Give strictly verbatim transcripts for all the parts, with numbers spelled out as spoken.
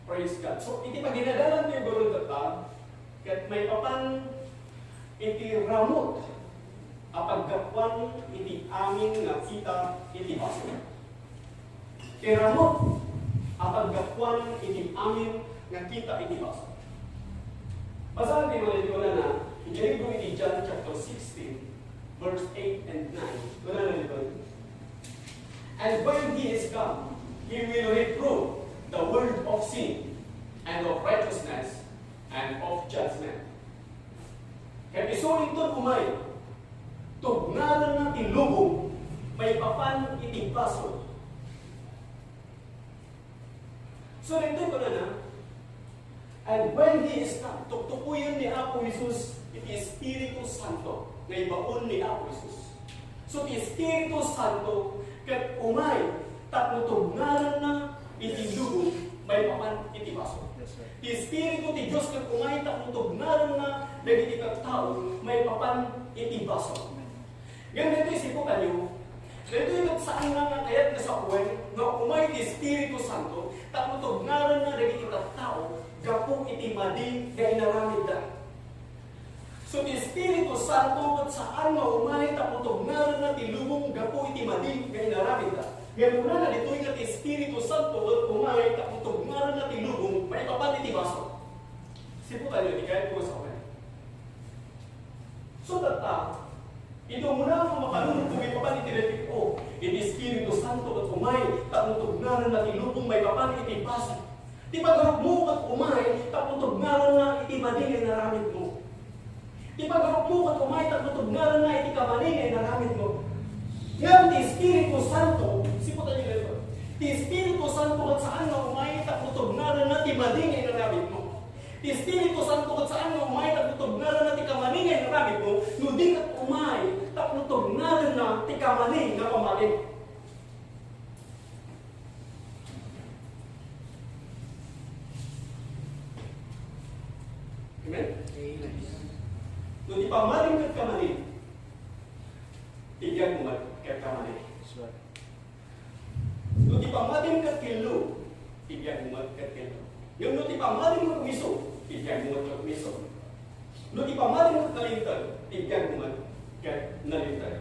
Praise God. So, iti paginadalan ti guru tatta, ket maipapan iti ramut a paggapuan iti amin nga kita iti basol. Ti ramut a paggapuan iti amin nga kita iti basol. Basaen ti mga iti kunana, iti libro iti John chapter sixteen, verse eight and nine. Kunana ditoy, "And when he is come, he will reprove the world of sin, and of righteousness, and of judgment." Ket isu inton umay, tugnarenna ti lubong maipapan iti basol. So, daytoy kunana, "And when he is come," tuktukoyen ni Apo Jesus iti Espiritu Santo nga ibaon ni Apo Jesus. So, ti Espiritu Santo ket umay tapno tugnarenna iti lubong maipapan iti basol. Yes, sir. Ti Espiritu ti Dios ket umay tapno tugnarenna dagiti tattao maipapan iti basol. Amen. Ngem daytoy siputanyo, daytoy met saan nga kayat nga sawen nga umay ti Espiritu Santo tapno tugnarenna dagiti tattao gapu iti madi nga inaramidda. So, ti Espiritu Santo ket saan nga umay tapno tugnarenna ti lubong gapu iti madi nga inaramidda. Ngem kunana ditoy nga ti Espiritu Santo ket umay tapno tugnarenna ti lubong maipapan iti basol. Siputanyo ti kayat ko nga sawen. So, tatta, iti umuna nga mapanunotmo maipapan iti repeat-o, iti Espiritu Santo ket umay tapno tugnarenna ti lubong maipapan iti basol. Ti pagarupmo ket umay tapno tugnarenna iti madi nga inaramidmo. Ti pagarupmo ket umay tapno tugnarenna iti kamali nga inaramidmo. Ngem ti Espiritu Santo, siputanyo daytoy. Ti Espiritu Santo ket saan nga umay tapno tugnarenna ti madi nga inaramidmo. Ti Espiritu Santo ket saan nga umay tapno tugnarenna ti kamali nga inaramidmo, no di ket umay tapno tugnarenna ti kamali nga pamati. Amen? Amen. No di pammatim ket kamali, ti biagmo met ket kamali. That's right. No di pammatim ket kello, ti biagmo met ket kello. Ngem no ti pammatim ket umiso, ti biagmo met ket umiso. No ti pammatim ket nalinteg, ti biagmo met ket nalinteg.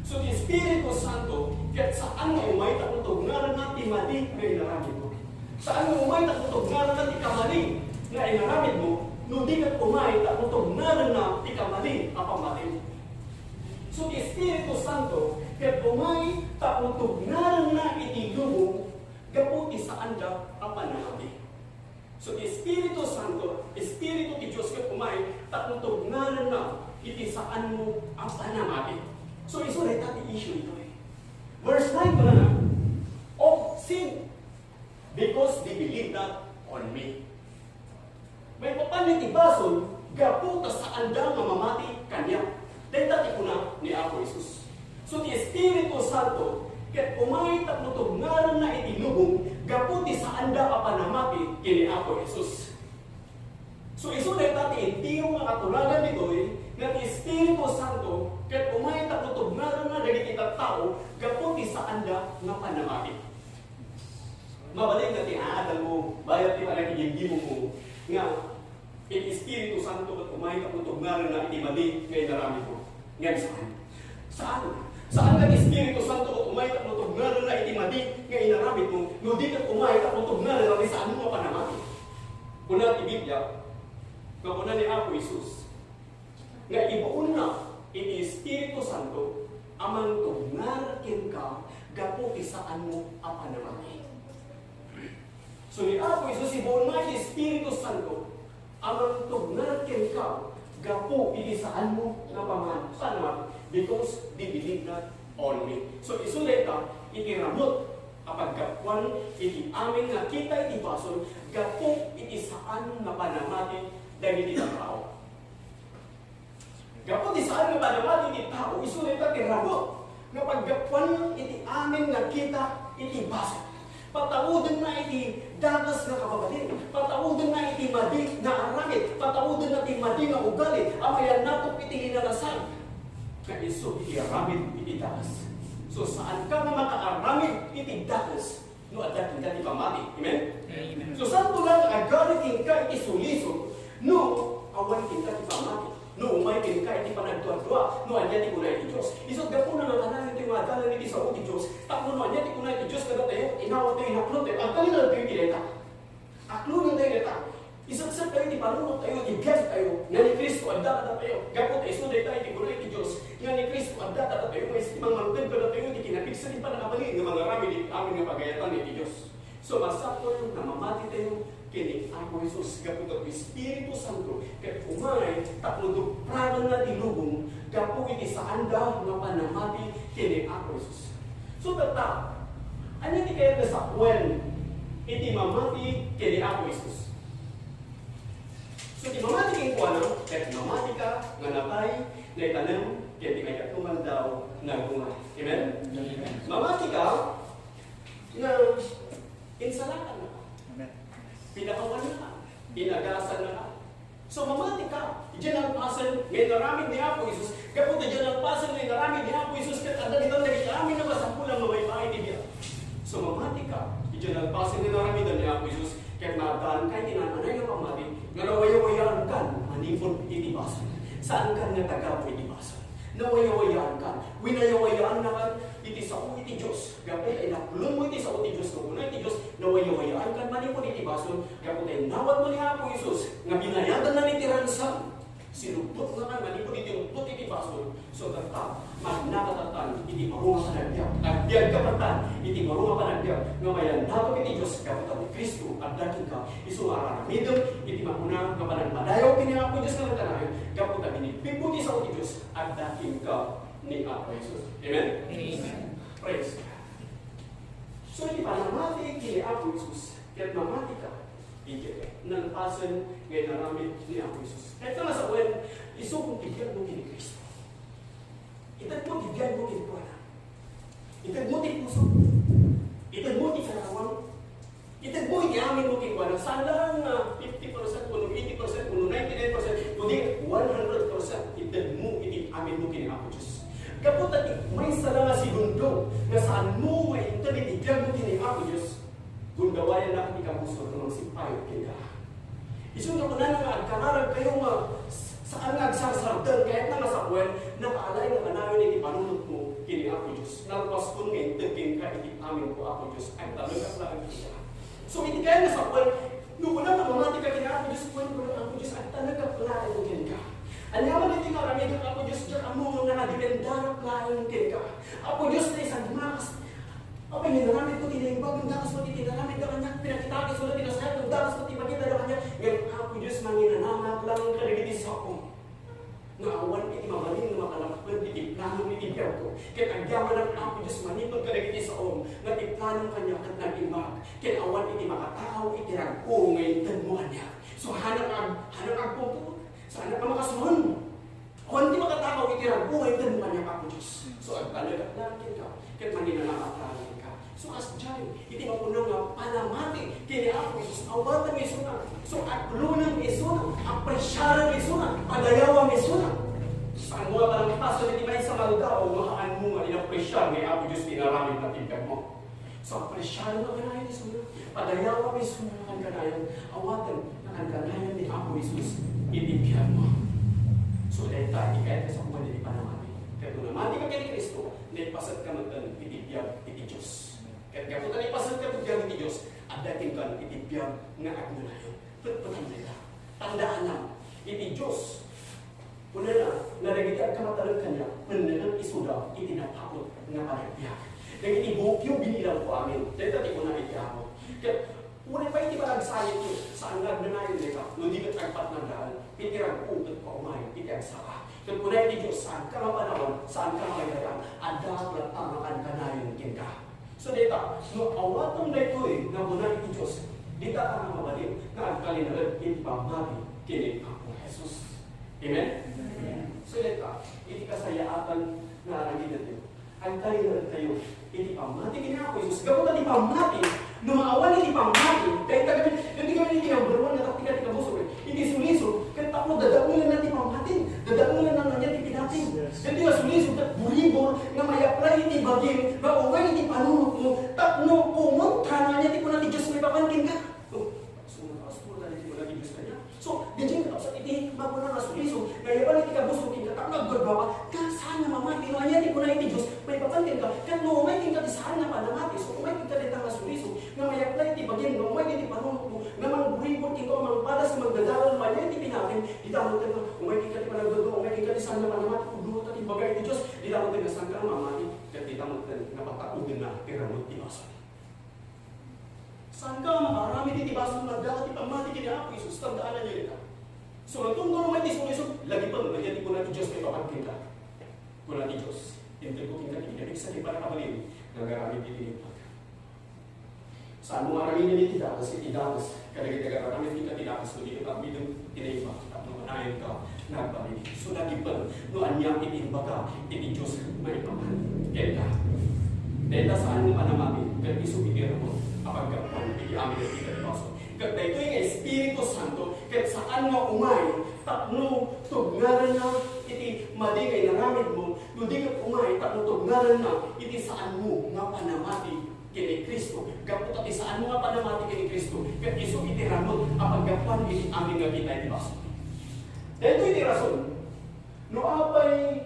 So, ti Espiritu Santo ket saan nga umay tapno tugnarenna ti madi nga inaramidmo. Saan nga umay tapno tugnarenna ti kamali nga inaramidmo, no di ket umay tapno tugnarenna ti kamali a pammatim. So, ti Espiritu Santo ket umay tapno tugnarenna iti lubong gapu ti saanda a pannamati. So, ti Espiritu Santo, Espiritu ti Dios ket umay tapno tugnarenna iti saanmo a pannamati. So, isu dayta ti issue ditoy. Verse nine, kunana, "Of sin, because they believe not on me." Maipapan iti basol, gapu ta saanda nga mamati kaniak. Dayta ti kuna ni Apo Jesus. So, ti Espiritu Santo ket umay tapno tugnarenna iti lubong gapu ti saanda a pannamati ken ni Apo Jesus. So, isu dayta ti entero nga katuragan ditoy nga ti Espiritu Santo ket umay tapno tugnarenna dagiti tattao gapu ti saanda nga pannamati. Mabalin nga ti aadalmo, bayat ti panagigimgimmo nga ti Espiritu Santo ket umay tapno tugnarenna iti madi nga inaramidmo. Ngem saan. Saan. Saan nga ti Espiritu Santo ket umay tapno tugnarenna iti madi nga inaramidmo, no di ket umay tapno tugnarenna ti saanmo a pannamati. Kuna ti Biblia, nga kuna ni Apo Jesus, nga ibaonna iti Espiritu Santo a mangtugnar kenka gapu ti saanmo a pannamati. So, ni Apo Jesus, ibaonna iti Espiritu Santo a mangtugnar kenka gapu iti saanmo nga paman-, pannamati, because they believe not on me. So, isu dayta iti ramut a paggapuan iti amin nga kita iti basol gapu iti saan nga pannamati dagiti tattao. Gapu ti saan nga pannamati ti tao, isu dayta ti ramut nga paggapuan iti amin nga kita iti basol. Pataudenna iti dakes nga kababalin. Pataudenna iti madi nga aramid. Pataudenna ti madi nga ugali a mayannatok iti linalasan. Nga isu iti aramid iti dakes. So, saanka nga makaaramid iti dakes no adda kenka ti pammati. Amen? Amen. So, saan to lang dua, no ania ti kuna iti Dios. Isu gapuna nga kanayon ti nga adalan iti sao ti Dios. Tapno no ania ti kuna iti Dios kadatayo, inawat tayo, inaklo tayo. Agtalinaed tayo iti dayta. Aklonen tayo dayta. Isapsap tayo ti panunot tayo, ti biag tayo, nga ni Cristo adda kadatayo. Gapu ta isu dayta iti kuna iti Dios, nga ni Cristo adda kadatayo, nga isu ti mangmangted kadatayo, ti kinapigsa ti pannakabalin nga mangaramid iti amin nga pagayatan iti Dios. So, masapul nga mamati tayo ken ni Apo Jesus gapu ta ti Espiritu Santo ket umay tapno tupragenna ti lubong gapu iti saanda nga pannamati ken ni Apo Jesus. So, tatta, ania ti kayat nga sawen iti mamati ken ni Apo Jesus? So, ti mamati kenkuana, ket mamati ka nga natay, naitanem, ket ti kayatmo nga aldaw, nagungar. Amen? Amen. Mamati ka nga insalakan na ka. Amen. Pinakawan na ka. Inagasan na ka. So, mamati ka. Diay nalpasen nga inaramid ni Apo Jesus. Gapu ta diay nalpasen nga inaramid ni Apo Jesus, ket adda ditan dagiti amin a masapul a mabaybay ti biag. So, mamati ka. Diay nalpasen nga inaramid ni Apo Jesus, ket maaddaanka iti naan-anay nga pammati nga nawayawayaankan manipud iti basol. Saankan nga tagabu iti basol. Nawayawayaankan. Winayawayaannakan iti sao iti Dios. Gapu ta inaklonmo iti sao ti Dios, no kuna iti Dios, nawayawayaankan manipud iti basol, gapu ta inawatmo ni Apo Jesus nga binayadanna iti ransom. Sinubbotnakan manipud iti ubbot iti basol. So, tatta, mannakatattan iti baro nga panagbiag. Agbiagka tatta iti baro nga panagbiag nga mayannatok iti Dios, gapu ta ni Cristo adda kenka. Isu nga ar-aramidem iti makuna nga panagpadayaw ken ni Apo Dios nga nagkanayon, gapu ta binibigmo ti sao ti Dios, adda kenka ni Apo Jesus. Amen? Amen. Praise God. So, iti pannamati ken ni Apo Jesus, ket mamati ka, iti nalpasen nga inaramid ni Apo Jesus. Ket nga sawen, isu ti biagmo ken ni Cristo. Itedmo ti biagmo kenkuana. Itedmo ti puso. Itedmo ti karawang. Itedmo iti amin mo kenkuana. Saan lang nga fifty percent kuno eighty percent kuno ninety-nine percent kundi one hundred percent itedmo iti amin mo ken Apo Dios. Gapu ta ti maysa la nga segundo nga saanmo nga inted iti biagmo ken Apo Dios, gundawayannaka ti kabusor nga mangsippayot kenka. Isu nga kunana nga agkararagkayo nga saan nga agsarsardeng, kayatna nga sawen, nakaalay nga kanayon iti panunotmo ken Apo Dios. Nalpaskon nga inted kenka iti amin ko, Apo Dios, agtalekak laeng kenka. So, iti kayat nga sawen, no kunam nga mamati ka ken Apo Dios, kuan, kuan, Apo Dios, agtalekak laeng kenka. Ania man iti nga aramidek, Apo Dios, diak ammo nga nakadependanak laeng kenka. Apo Dios, ta isan makas, apay nga inaramid ko ti naimbag, dakas ko ti inaramid da kaniak, pinakitaak isu ti nasayaat, dakas ko ti ipakita da kaniak. Ngem, Apo Dios, manginananak laeng kadagiti saom nga awan iti mabalin nga makalapped iti plano iti biagko. Ket agyamanak, Apo Dios, manipud kadagiti saom nga ti plano kaniak ket nag-imbag, ket awan iti makatao iti rag-o nga intedmo kaniak. So, hanak ag-, hanak agpungtot, saanak a makasurun. Awan ti makatao iti rag-o nga intedmo kaniak, Apo Dios. So, agtalekak laeng kenka, ket manginananak laeng kenka. So, kasdiay, iti makuna nga panamati ken ni Apo Jesus, awatem isuna. So, aklonem isuna, apresiarem isuna, padayawem isuna. Saan mo nga palangpasen iti maysa nga aldaw nga saan mo nga inapresiar ni Apo Dios ti inaramid nga biagmo. So, apresiarem nga kanayon isuna, padayawem isuna nga kanayon, awatem nga kanayon ni Apo Jesus iti biagmo. So, dayta iti kayat nga sapuan iti panamati. Ket no namati ka ken ni Cristo, naipaset ka met iti biag iti Dios. Ket gapu ta naipaset ka iti biag iti Dios, adda kenka iti biag nga agnanayon. Petpetan dayta. Tandaanam, iti Dios, kunana, nga dagiti agkamatanek kaniak, penneken isuda iti napaput nga panagbiag. Dagiti buokyo, binilangko amin. Dayta ti kuna iti Apo. Ket uray pay ti panagsayaatyo, saan nga agnanayon dayta, no di ket agpatnagdaan, iti rag-o ket paumay iti agsaka. Ket kuna iti Dios, saanka nga panawan, saanka nga maydayag, adda latta nga kankanayon kenka. So, dayta, no awatem daytoy nga kuna iti Dios, dita ka nga mabalin nga agtalinaed iti pammati ken ni Apo Jesus. Amen? Amen. So, dayta, iti kasayaatan nga aramidentayo, agtalinaedtayo iti pammati ken ni Apo Jesus. Gapu ta ti pammati, no maawan iti pammati, dayta kami, dayta kami iti number one nga taktika ti kabusor, eh. Iti sulisog, ket tapno dadaelenna ti pammati, dadaelenna nga ti pinatin. Yes. Ket ti nasulisog, ket buribor nga may-apply iti bagim, nga umay iti panunotmo, tapno kumontra na ti kuna ti Dios maipapan kenka. Oh, so, pastor, dayta ti kuna ti Dios kaniak. So, diay kakabsat iti makuna nga sulisog, nga iyaban iti kabusor kenka, tapno aggurbaba panunotmo, nga mangburibor kenka, mangpadas, mangdadalan, mania iti pinatim, dita met nga, umay kenka ti panagdudua, umay kenka ti saan nga panamati, pudno ta ti ibaga iti Dios, dita met nga saan ka nga mamati, ket dita met nga pataudenna ti ramut ti basol. Saan ka nga makaaramid iti basol nga adda ti pammati ken ni Apo Jesus, tandaan ita. So, no tunggal umay ti sulisog, lagipem, mania ti kuna ti Dios maipapan kenka. Kuna ti Dios, inted ko kenka ti inabig sa ti panakabalin nga agaramid iti limpag. Saanmo nga aramiden iti dakes, iti dakes kadagiti agararamid kenka ti dakes, no di ket aramiden ti naimbag tapno kanayon ka nga agbalin. So, lagipem no ania iti imbagak iti Dios maipapan kenka. Dayta saan nga panamati ket isu iti ramut a paggapuan iti amin a kita ti basol. Ket daytoy nga Espiritu Santo ket saan nga umay tapno tugnaranna iti madi nga inaramidmo, no di ket umay tapno tugnaranna iti saanmo nga panamati ken ni Cristo. Gapu ta ti saanmo nga panamati ken ni Cristo ket isu iti ramut a paggapuan iti amin nga kita iti basol. Daytoy ti rason no apay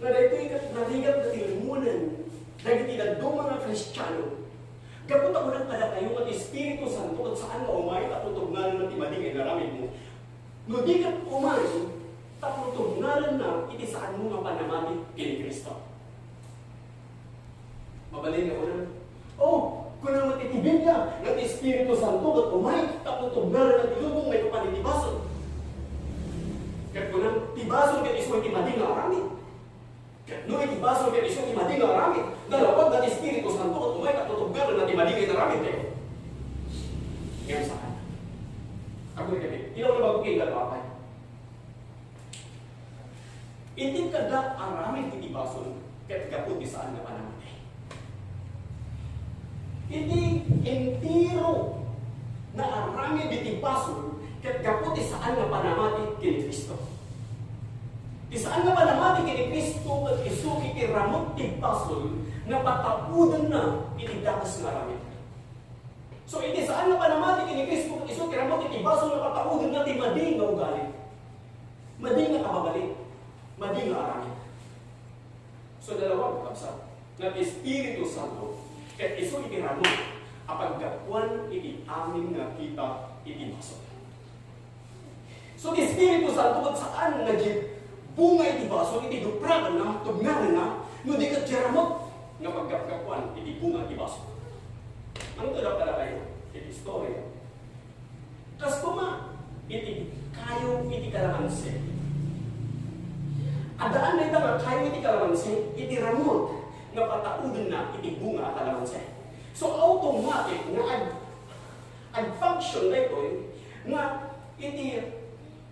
nga daytoy ket narigat ti limonen dagiti dadduma nga Kristiano. Gapu ta kunak kadakayo nga ti Espiritu Santo ket saan nga umay tapno tugnaranna ti madi nga inaramidmo. No di ket umay tapno tugnaranna iti saanmo nga panamati ken ni Cristo. Mabalin nga kuna, "Oh, kuna met iti Biblia nga ti Espiritu Santo ket umay tapno tugnaranna ti lubong maipapan iti basol." Ket kuna, ti basol ket isu iti madi nga aramid. Ket no iti basol ket isu ti madi nga aramid, nalawag nga ti Espiritu Santo ket umay tapno tugnaranna ti madi nga inaramid, eh. Ngem saan. Agurayda, ilaw na bago kayo, apay. Iti kada aramid iti basol, ket gapu ti saan nga panamati. Iti entero nga aramid iti basol, ket gapu ti saan nga panamati ken ni Cristo. Ti saan nga panamati ken ni Cristo ket isu iti ramut ti basol nga pataudenna iti dakes nga aramid. So, iti saan nga panamati ken ni Cristo ket isu ti ramut iti basol nga pataudenna ti madi nga ugali. Madi nga kababalin, madi nga aramid. So, nalawag, kabsat, nga ti Espiritu Santo ket isu iti ramut a paggapuan iti amin nga kita iti basol. So, ti Espiritu Santo ket saan nga diay bunga iti basol, iti dupraganna, tugnaranna, no di ket diay ramut nga paggapgapuan iti bunga iti basol. Mangitulak kadakayo iti istorya. Kas koma iti kayo iti kalamansi. Addaan dayta nga kayo iti kalamansi iti ramut nga pataudenna iti bunga a kalamansi. So, automatic nga ag-, ag-function daytoy nga iti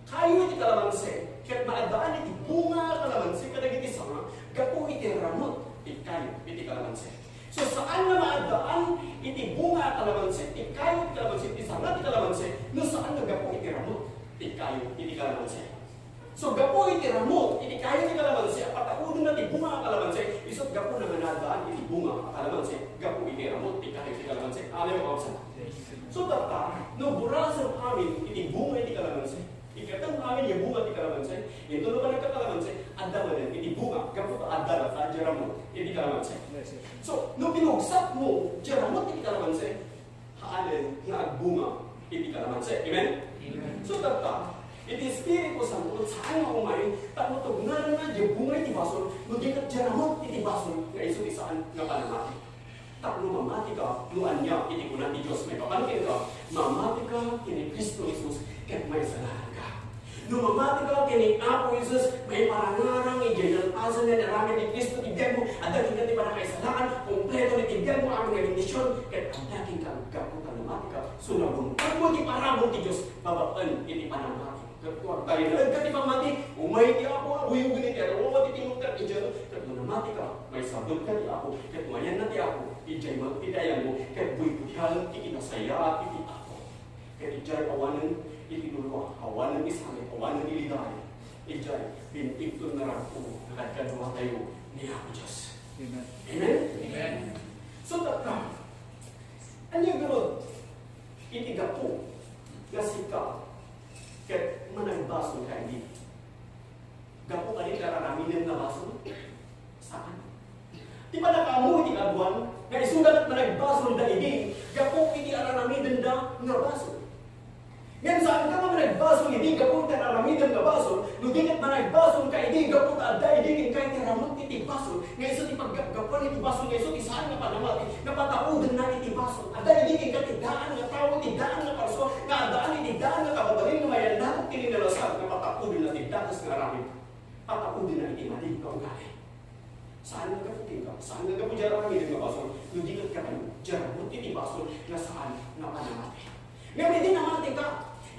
kayo iti kalamansi ket maaddaan iti bunga a kalamansi kadagiti sanga gapu iti ramut ti kayo iti kalamansi. So, saan nga maaddaan iti bunga a kalamansi, ti kayo ti kalamansi, ti sanga ti kalamansi, no saan nga gapu iti ramut ti kayo iti kalamansi. So, gapu iti ramut iti kayo ti kalamansi, a pataudenna ti bunga a kalamansi, isut' gapuna nga naaddaan iti bunga a kalamansi, gapu iti ramut ti kayo ti kalamansi. Amen, mga kabsat? So, tatta, no burasem amin iti bunga iti kalamansi, ikkatem amin nga bunga ti kalamansi, inton no panagkakalamansi, adda manen iti bunga, gapu ta adda latta diay ramut iti kalamansi. Yes, sir. So, no pinugsatmo diay ramut iti kalamansi, haanen nga agbunga iti kalamansi. Amen? Amen. So, tatta, iti Espiritu Santo, saan nga umay, tapno tugnaranna diay bunga iti basol, no di ket diay ramut iti basol, nga isu ti saan nga panamati. Tapno mamatika no ania iti kuna ti Dios maipapan kenka, mamatika ken ni Cristo Jesus ket maisalakanka. No mamatika ken ni Apo Jesus, maiparangarang idiay nalpasen nga inaramid ni Cristo ti biagmo, adda kenka ti pannakaisalakan, kompleto ti biagmo, amin nga bendision, ket adda kenka gapu ta namatika. So, nabuntagmo ti parabur ti Dios babaen iti panamati. Ket no agtalinaedka ti pammati, umay ti Apo, a buyogen ti aruwa ti tinubdan idiay, ket no namatika, maisabutka ti Apo, ket no ayanna ti Apo, idiay magpidayanmo, ket buybuyaen ti kinasayaat iti Apo. Ket idiay awanen iti luluak, awanen ti sakit, awanen ti ligayan, idiay bintigton nga rag-o nga kadkaduatayo ni Apo Dios. Amen. Amen? Amen. So, tatta, ania garud iti gapu nga sika ket managbasolka idi? Gapu kadi ti aramidem nga basol? Saan. Ti pannakaammo iti kaaduan, Nga isuda ket managbasolda idi gapu iti ar-aramidenda nga basol. Ngem saanka nga managbasol idi gapu iti ar-aramidem nga basol, no di ket managbasolka idi gapu ta adda idi kenka iti ramut iti basol, nga isu ti paggapgapuan iti basol, nga isu ti saan nga panamati, nga pataudenna iti basol. Adda idi kenka ti daan nga tao, ti daan nga parsua, nga addaan iti daan nga kababalin nga mayannatek ti linalasaad, nga pataudenna ti dakes nga aramid. Pataudenna iti madi nga ugali. Saan nga gapu kenka, saan nga gapu diay aramidem nga basol, no di ket gapu diay ramut iti basol nga saan nga panamati. Ngem idi namatika,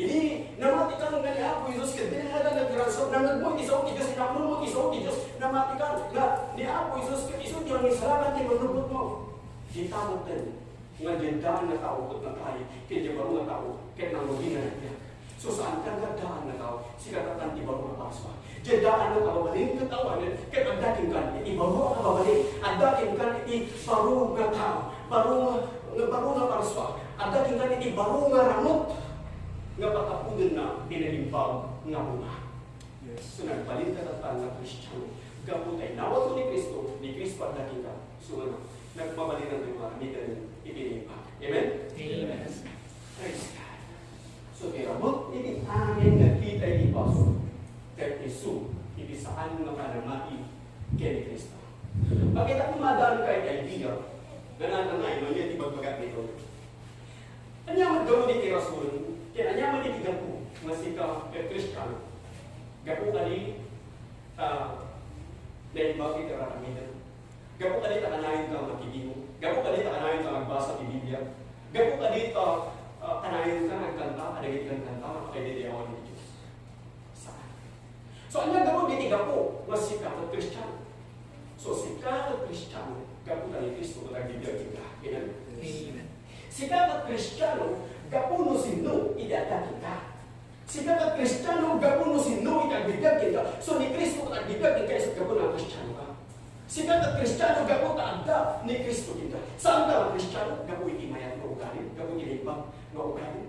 idi namatika nga ni Apo Jesus ket dinalagna ti ransom, nangngegmo iti sao ti Dios, inapnurmo iti sao ti Dios, namatika nga ni Apo Jesus ket isu ti mangisalakan ti mannubbotmo. Dita metten nga diay daan nga tao ket natay, ket diay baro nga tao ket nangrugi nga nagbiag. So, saanka nga daan nga tao, sika ket ti baro nga parsua. Diay daan nga kababalin ket awanen, ket adda kenka iti baro nga kababalin, adda kenka iti baro nga tao, baro nga, nga baro nga parsua, adda kenka iti baro nga ramut nga pataudenna ti naimbag nga bunga. Yes. So, nagbalinka ket nga Kristiano gapu ta inawatmo ni Cristo, ni Cristo adda kenka. So, ano, nagmabalinan ti mga aramiden iti naimbag. Amen? Amen. Praise God. So, ti ramut iti amin nga kita iti basol, ket isu iti saan nga panamati ken ni Cristo. Makita ko madaan ka iti idea, nga nananay, no, iti bagbaga dito. Ania met gawid iti rason, ken ania met iti gapu nga sika ket Kristiano? Gapu kadi ta naimbag iti ar-aramidem? Gapu kadi ta kanayon ka makigimo? Gapu kadi ta kanayon ka magbasa ti Biblia? Gapu kadi ta, ah, kanayon ka nagkanta kadagiti kanta nga pakaidayawan ti Dios? Saan. So, ania gawid iti gapu nga sika ket Kristiano? So, sika ket Kristiano, gapu ta ni Cristo ket agbibiag kenka. Amen? Amen. Sika ket Kristiano, gapu no sinno iti adda kenka. Sika ket Kristiano, gapu no sinno iti agbibiag kenka. So, ni Cristo ket agbibiag kenka, isu gapu nga Kristiano ka. Sika ket Kristiano, gapu ta adda ni Cristo kenka. Saan ka nga Kristiano? Gapu iti mayat nga ugali, gapu iti naimbag nga ugali.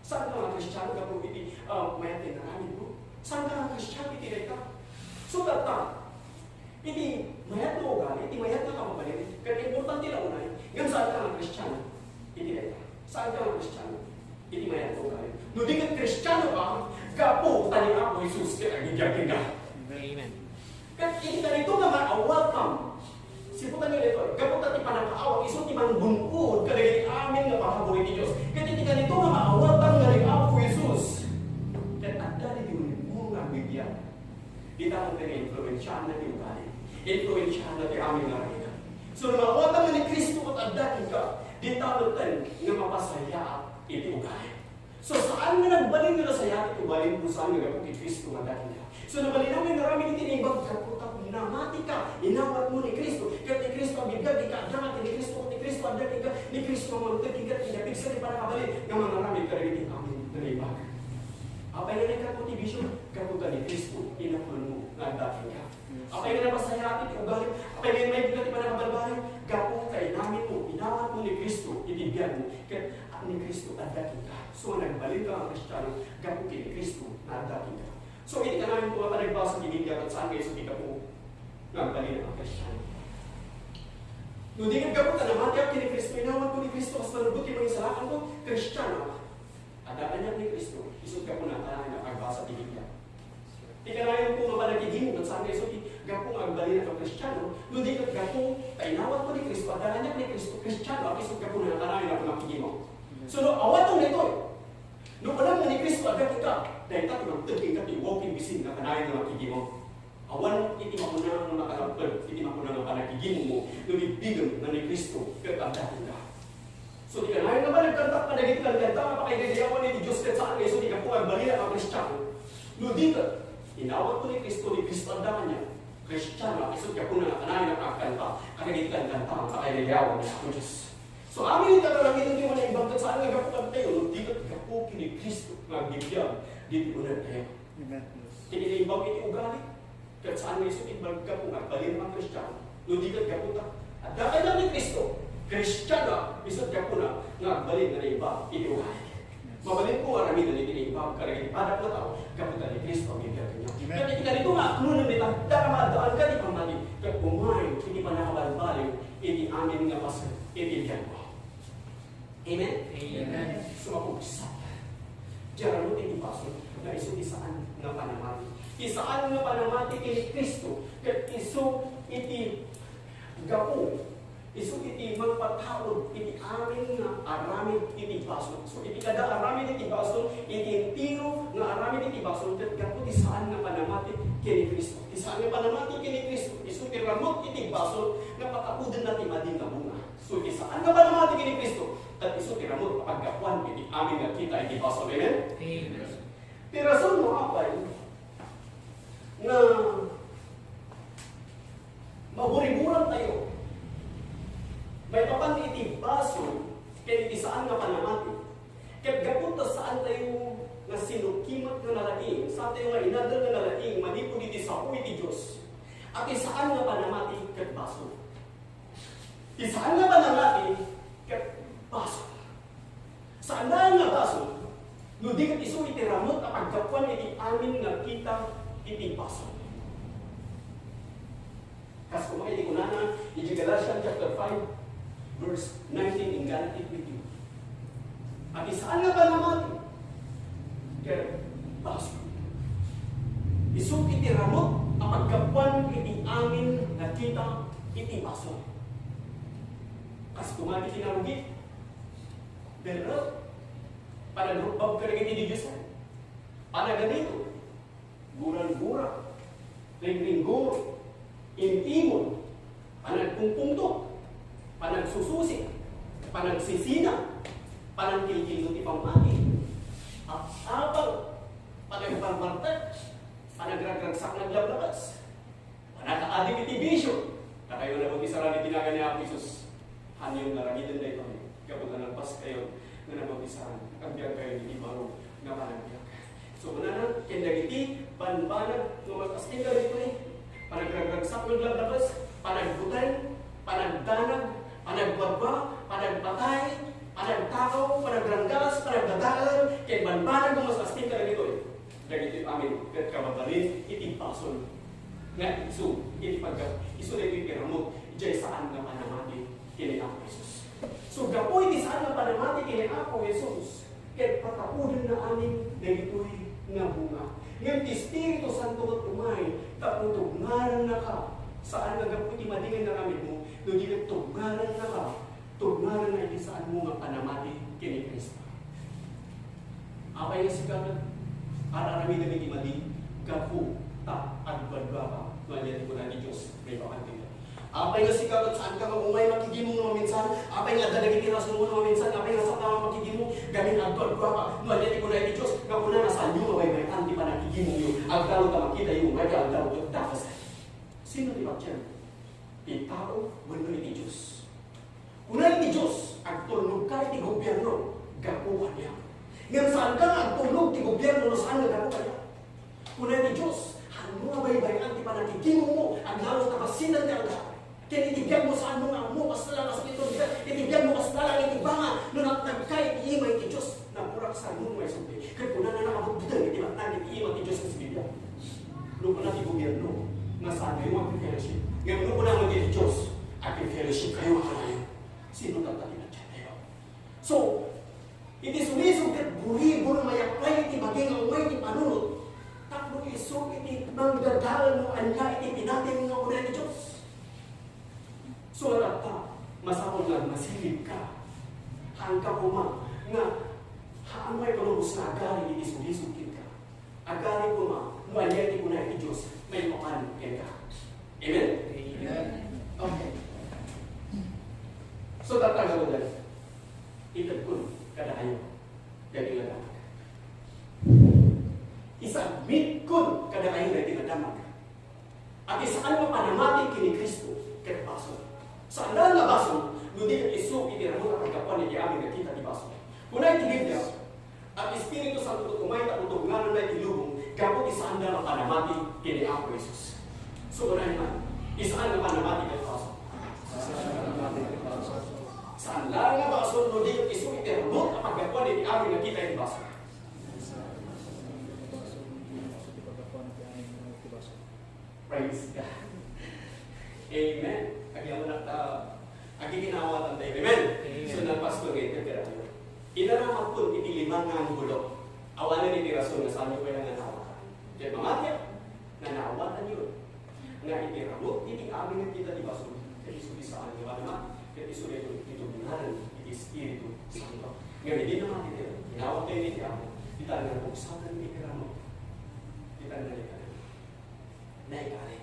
Saan ka nga Kristiano gapu iti, ah, mayat nga inaramidmo? Saan ka nga Kristiano iti dayta? So, tatta, iti mayat nga ugali, iti mayat nga kababalin, ket importante la unay, ngem saan ka nga Kristiano iti dayta? Saan ka nga Kristiano iti mayat nga ugali? No di ket Kristiano ka, gapu ta ni Apo Jesus ket agbibiag kenka. Amen. Ket iti kanito nga maawatam, siputanyo daytoy, gapu ta ti pannakaawat isu ti manggun-od kadagiti amin nga parabur iti Dios. Ket iti kanito nga maawatam nga ni Apo Jesus, ket adda ditoy unegmo nga agbibiag. Dita met nga impluensiaanna ti ugali. Impluensiaanna ti amin nga aramiden. So, no maawatam nga ni Cristo ket adda kenka, dita metten nga mapasayaat iti ugali. So, saan nga nagbalin nga nasayaat ti ugalim no saan nga gapu ken Cristo nga adda kenka. So, nabalin amin nga aramid iti naimbag gapu ta namatika, inawatmo ni Cristo. Ket ni Cristo agbibiag kenka, adda nga ken ni Cristo, ket ni Cristo adda kenka, ni Cristo mangted kenka, ti napigsa ti pannakabalin nga mangaramid kadagiti amin nga naimbag. Apay nga naggapu ti bisio? Gapu ta ni Cristo, inapnurmo nga adda kenka. Apay nga napasayaat ti ugalim? Apay nga naimbag ti pannakabalbaliw? Gapu ta inammo, inawatmo ni Cristo iti biagmo, ket ni Cristo adda kenka. So, nagbalinka nga Kristiano gapu ken ni Cristo nga adda kenka. So, iti kanayon ko nga panagbasa ti Biblia, ket saan nga isu ti gapu nga agbalin a Kristiano. No di ket gapu ta namatiak ken ni Cristo, inawatko ni Cristo kas manubbot ti mangisalakanko, Kristianoak. Adda kaniak ni Cristo, isu ti gapuna ta kanayon nga agbasa ti Biblia. Ti kanayon ko nga panagigimo, ket saan nga isu ti gapu nga agbalin a Kristiano, no di ket gapu ta inawatko ni Cristo, adda kaniak ni Cristo, Kristianoak, isu ti gapuna nga kanayon nga makigimo. So, no awatem daytoy, no kunam nga ni Cristo adda kenka, dayta ti mangted kenka ti walking vision nga kanayon nga makigimo. Awan iti makuna nga makalapped iti makuna nga panagigimomo no bigbigem nga ni Cristo ket adda kenka. So, ti kanayon nga panagkantak kadagiti kankanta nga pakaidayawan iti Dios ket saan nga isu ti gapu nga agbalin a Kristiano. No di ket, inawatko ni Cristo, ni Cristo adda kaniak. Kristianoak, isu ti gapuna nga kanayon a pagkanta kadagiti kankanta nga pakaidayawan ti Apo Dios. So, amin iti ar-aramiden ti manaimbag ket saan nga gapu kadatayo, no di ket gapu ken ni Cristo nga agbibiag ditoy unegtayo. Amen. Ti kinaimbag iti ugali, ket saan nga isu ti gapu nga agbalin a Kristiano, no di ket gapu ta adda kaniak ni Cristo, Kristianoak, isu ti gapuna nga agbalin nga naimbag iti ugali. Mabalin ko nga aramiden iti naimbag kadagiti padak nga tao gapu ta ni Cristo agbibiag kaniak. Amen. Ket iti kanito nga aklonenmi ta adda nga maaddaan kadi pammati, ket umay iti pannakabalbaliw iti amin nga paset iti biagmo. Amen? Amen. Sumapugsa. Diay ramut iti basol nga isu ti saan nga panamati. Ti saan nga panamati ken ni Cristo, ket isu iti gapu, isu iti mangpataud iti amin nga aramid iti basol. So, iti kada aramid iti basol, iti entero nga aramid iti basol, ket gapu ti saan nga panamati ken ni Cristo. Ti saan nga panamati ken ni Cristo, isu ti ramut iti basol nga pataudenna ti madi nga bunga. So, ti saan nga panamati ken ni Cristo, ket isu ti ramut a paggapuan iti amin nga kita iti basol. Amen? Amen. Ti rason no apay nga maburiburantayo maipapan iti basol ken iti saan nga panamati. Ket gapu ta saantayo nga sinukimat nga nalaing, saantayo nga inadal nga nalaing manipud iti sao iti Dios. A ti saan nga panamati ket basol. Ti saan nga panamati ket basol. Saan nga basol, no di ket isu iti ramut a paggapuan iti amin nga kita iti basol. Kas koma iti kunana iti Galatians chapter five, verse nineteen, inggana ti twenty. A ti saan nga panamati ket basol. Isu iti ramut a paggapuan iti amin nga kita iti basol. Kas koma ti kinarugit, berrek, panagrukbab kadagiti didiosen, panaganito, guragura, ringringguro, im-imon, panagpungpungto, panagsususi, panagsisina, panagkilkillo ti pammati, apsapang, panagbarbartek, panagragragsak nga aglablabas, panakaadik iti bisio. Dakayo nga nabautisaran iti nagan ni Apo Jesus, haanyo nga aramiden daytoy. Gapu ta nagpaskayo nga nabautisaran, agbiagkayo iti baro nga panagbiag. So, kunana, ken dagiti banbanag nga umas-asting kadagitoy, panagragragsak nga aglablabas, panagbuteng, panagdanag, panagwadwa, panagpatay, panagtakaw, panagranggas, panagdadael, ken banbanag nga umas-asting kadagitoy. Dagitoy amin ket kababalin iti basol nga isu iti pagga-, isu daytoy ti ramut idiay saan nga panamati ken ni Apo Jesus. So, gapu iti saan nga panamati ken ni Apo Jesus, ket pataudenna amin dagitoy nga bunga. Ngem ti Espiritu Santo ket umay tapno tugngarannaka, saan nga gapu iti madi nga inaramidmo, no di ket tugngarannaka, tugngaranna iti saanmo nga panamati ken ni Cristo. Apay nga sika ket ar-aramidem iti madi gapu ta agduaduaka no ania ti kuna ti Dios maipapan kenka? Apay nga sika ket saanka nga umay makigimong no maminsan? Apay nga adda dagiti rasonmo no maminsan? Apay nga saanka nga makigimong gamin agduaduaka no ania ti kuna ti Dios? Nga kunana, saanyo nga baybay-an ti panagigimongyo. Agdalo ta makitayo umay ti agdalo ket dakes. Sino ti patien? Ti tao wenno iti Dios? Kuna iti Dios, "Agtulnogka iti gobierno gapu kaniak." Ngem saanka nga agtulnog ti gobierno no saan nga gapu kaniak? Kuna iti Dios, "Haanmo nga baybay-an ti panagigimongmo, aglalos ta bassit ti aldaw. Ken iti biagmo, saanmo nga ammo, basta lang a sakit iti biag, iti biagmo, basta lang iti banga, no natnagka iti ima iti Dios." Napurak sa Roma isubli. Ket kunana, nakabutbuteng iti matnag iti ima ti Dios iti Biblia. No kuna ti gobierno nga saankayo nga agfellowship. Ngem no kuna met ti Dios, agfellowship kayo, akanayo. Sino tatta ti nagdiatayo? So, iti sulisog ket buribur nga yaplay iti bagi nga umay ti panunot, tapno isu iti mangdadael no ania iti pinatim nga kuna ti Dios. So, tatta, masapul nga agmasilibka. Haanka koma nga, haan nga ipalubos nga agaring iti sulisog kenka. Agaring koma no ania ti kuna ti Dios maipapan kenka. Amen? Amen. Okay. So, tatta, gawden, itedkon kadakayo dagiti nga damag. Isubmitkon kadakayo dagiti nga damag. A ti saan nga panamati ken ni Cristo ket basol. Saan nga basol, no di ket isu iti ramut a paggapuan iti amin nga kita ti basol. Kuna iti Biblia, a ti Espiritu Santo ket umay tapno tugngaranna iti lubong gapu ti saan nga panamati ken ni Apo Jesus. So, kunana man, ti saan nga panamati ket basol. Saan nga basol, no di ket isu iti ramut a paggapuan iti amin nga kita iti basol. Praise God. Amen. Agyaman ta, Agiginawatan tayo. Amen? Amen. So, nagpastor nga iti pira. Inaramat ko iti lima nga anggulo. Awanen iti rason nga saan ko kaya nga nawatan. Kaya mamati, nanawatan yun. Nga iti ramut, iti amin nga kita ti basol. Kaya isu ti saan nga wala, kaya isu ti ito, ito ngaran, iti Espiritu Santo. Nga hindi naman iti, inawat tayo ni Diablo. Kita nga buksan iti ramut. Kita nga iti Naikari.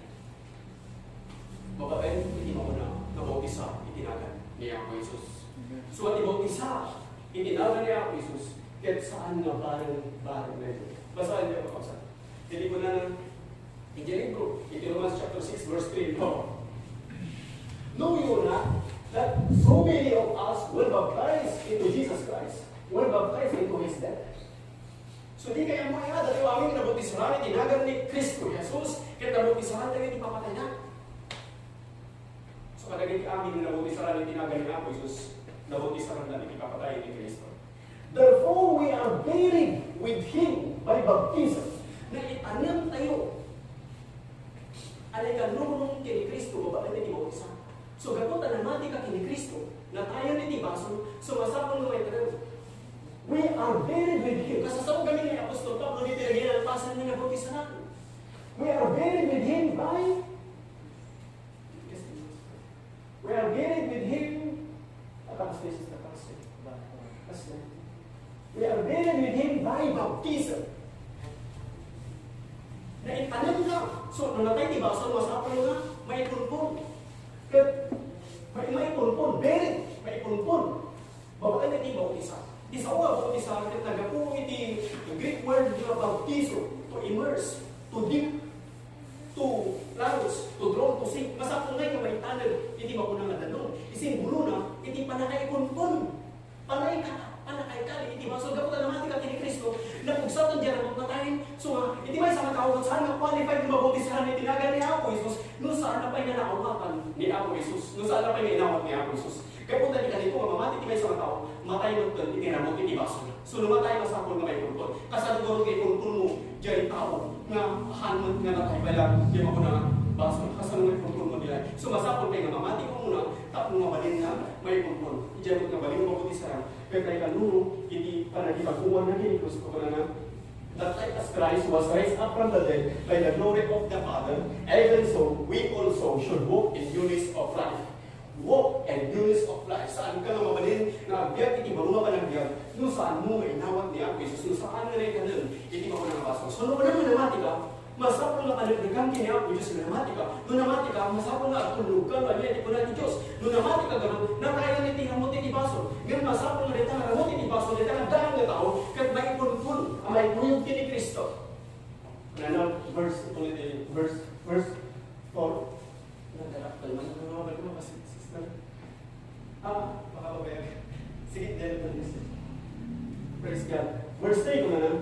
Babaen iti mauna nga bautisa iti nagan ni Apo Jesus. Amen. So, iti bautisa iti nagan ni Apo Jesus, ket saan nga bareng-bareng na ito. Basaen tayo, kakabsat. Iti kunana, iti libro, iti Romans chapter six, verse three, no? Know you not that so many of us were baptized into Jesus Christ, were baptized into His death? So, di kaya mo iya, dati amin nga nabautisaran iti nagan ni Cristo Jesus, ket nabautisaran tayo iti papatayna. So, kadagiti amin nga nabautisaran iti nagan ni Apo Jesus, nabautisaran tayo iti papatay ni Cristo. Therefore, we are buried with Him by baptism. Naitanem tayo. Anay ka nunong ken ni Cristo, babaen iti bautisan. So, gapu ta namati ka ken ni Cristo, natayen iti basol, so masapul nga maitanem. We are buried with Him. Kasasao kami ni Apostol Pablo, ditoy nalpasan nga nabautisan. We are buried with Him by, we are buried with Him. Takas, this is takas, eh. Takas, eh. We are buried with Him by baptism. Naitanem na. So, no natay ti basol, masapul nga maipunpon. Ket, mai-, maipunpon, buried, maipunpon. Babaen iti bautisa. Ti sao nga bautisa, ket naggapu iti Greek word nga baptizo, to immerse, to dip, to plunge, to drown, to sink. Masapul nga maitanem iti mauna nga danum. Isinggulona iti pannakaipunpon. Pannakaika-, pannakaikali iti basol. Gapu ta namati ka ken ni Cristo, napugsaten diay ramut, natayen. So, nga, iti maysa nga tao, saan nga qualified nga mabautisaran iti nagan ni Apo Jesus, no saan na pay nga naawatan ni Apo Jesus, no saan na pay nga inawat ni Apo Jesus. Gapu ta iti kanito nga mamati ti maysa nga tao, matay met iti ramut iti basol. So, no matay, masapul nga maipunpon. Kasano ngarud nga ipunponmo diay tao nga haan met nga natay pay la diay mauna nga basol? Kasano nga ipunponmo diay? So, masapul pay nga mamati ka muna tapno mabalin nga maipunpon. Diay met nga balin nga mabautisaran. Ket naikanuno iti panagipagkuana ken ni Cristo, kunana, that like as Christ was raised up from the dead by the glory of the Father, even so we also should walk in newness of life. Walk in newness of life. Saan ka nga mabalin nga agbiag iti baro nga panagbiag no saan mo nga inawat ni Apo Jesus, no saan nga naitanem iti mauna nga basol. So, no, no, namati ka, masapul nga paneknekan ken ni Apo Dios nga namati ka. No namati ka, masapul nga agtulnog ka no ania ti kuna ti Dios. No namati ka, gayam, natayen iti ramut iti basol. Ngem masapul nga dayta nga ramut iti basol, dayta nga daan nga tao, ket maipunpon a maikuyog ken ni Cristo. Ano, verse, ulit, eh, verse, verse four. Nagdadakkel man ang mga bago, kasi, sister. Ah, makababayag. Sige, dahil ito, mister. Praise God. Verse three, kung ano?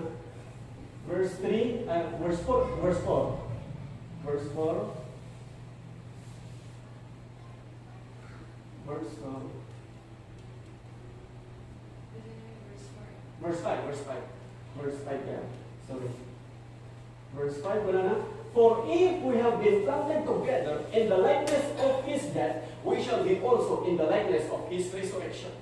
Verse three, ah, verse four, verse four. Verse four. Verse four. Verse five, verse five. Verse five, yeah. Sorry. Verse five, wala na. For if we have been planted together in the likeness of his death, we shall be also in the likeness of his resurrection.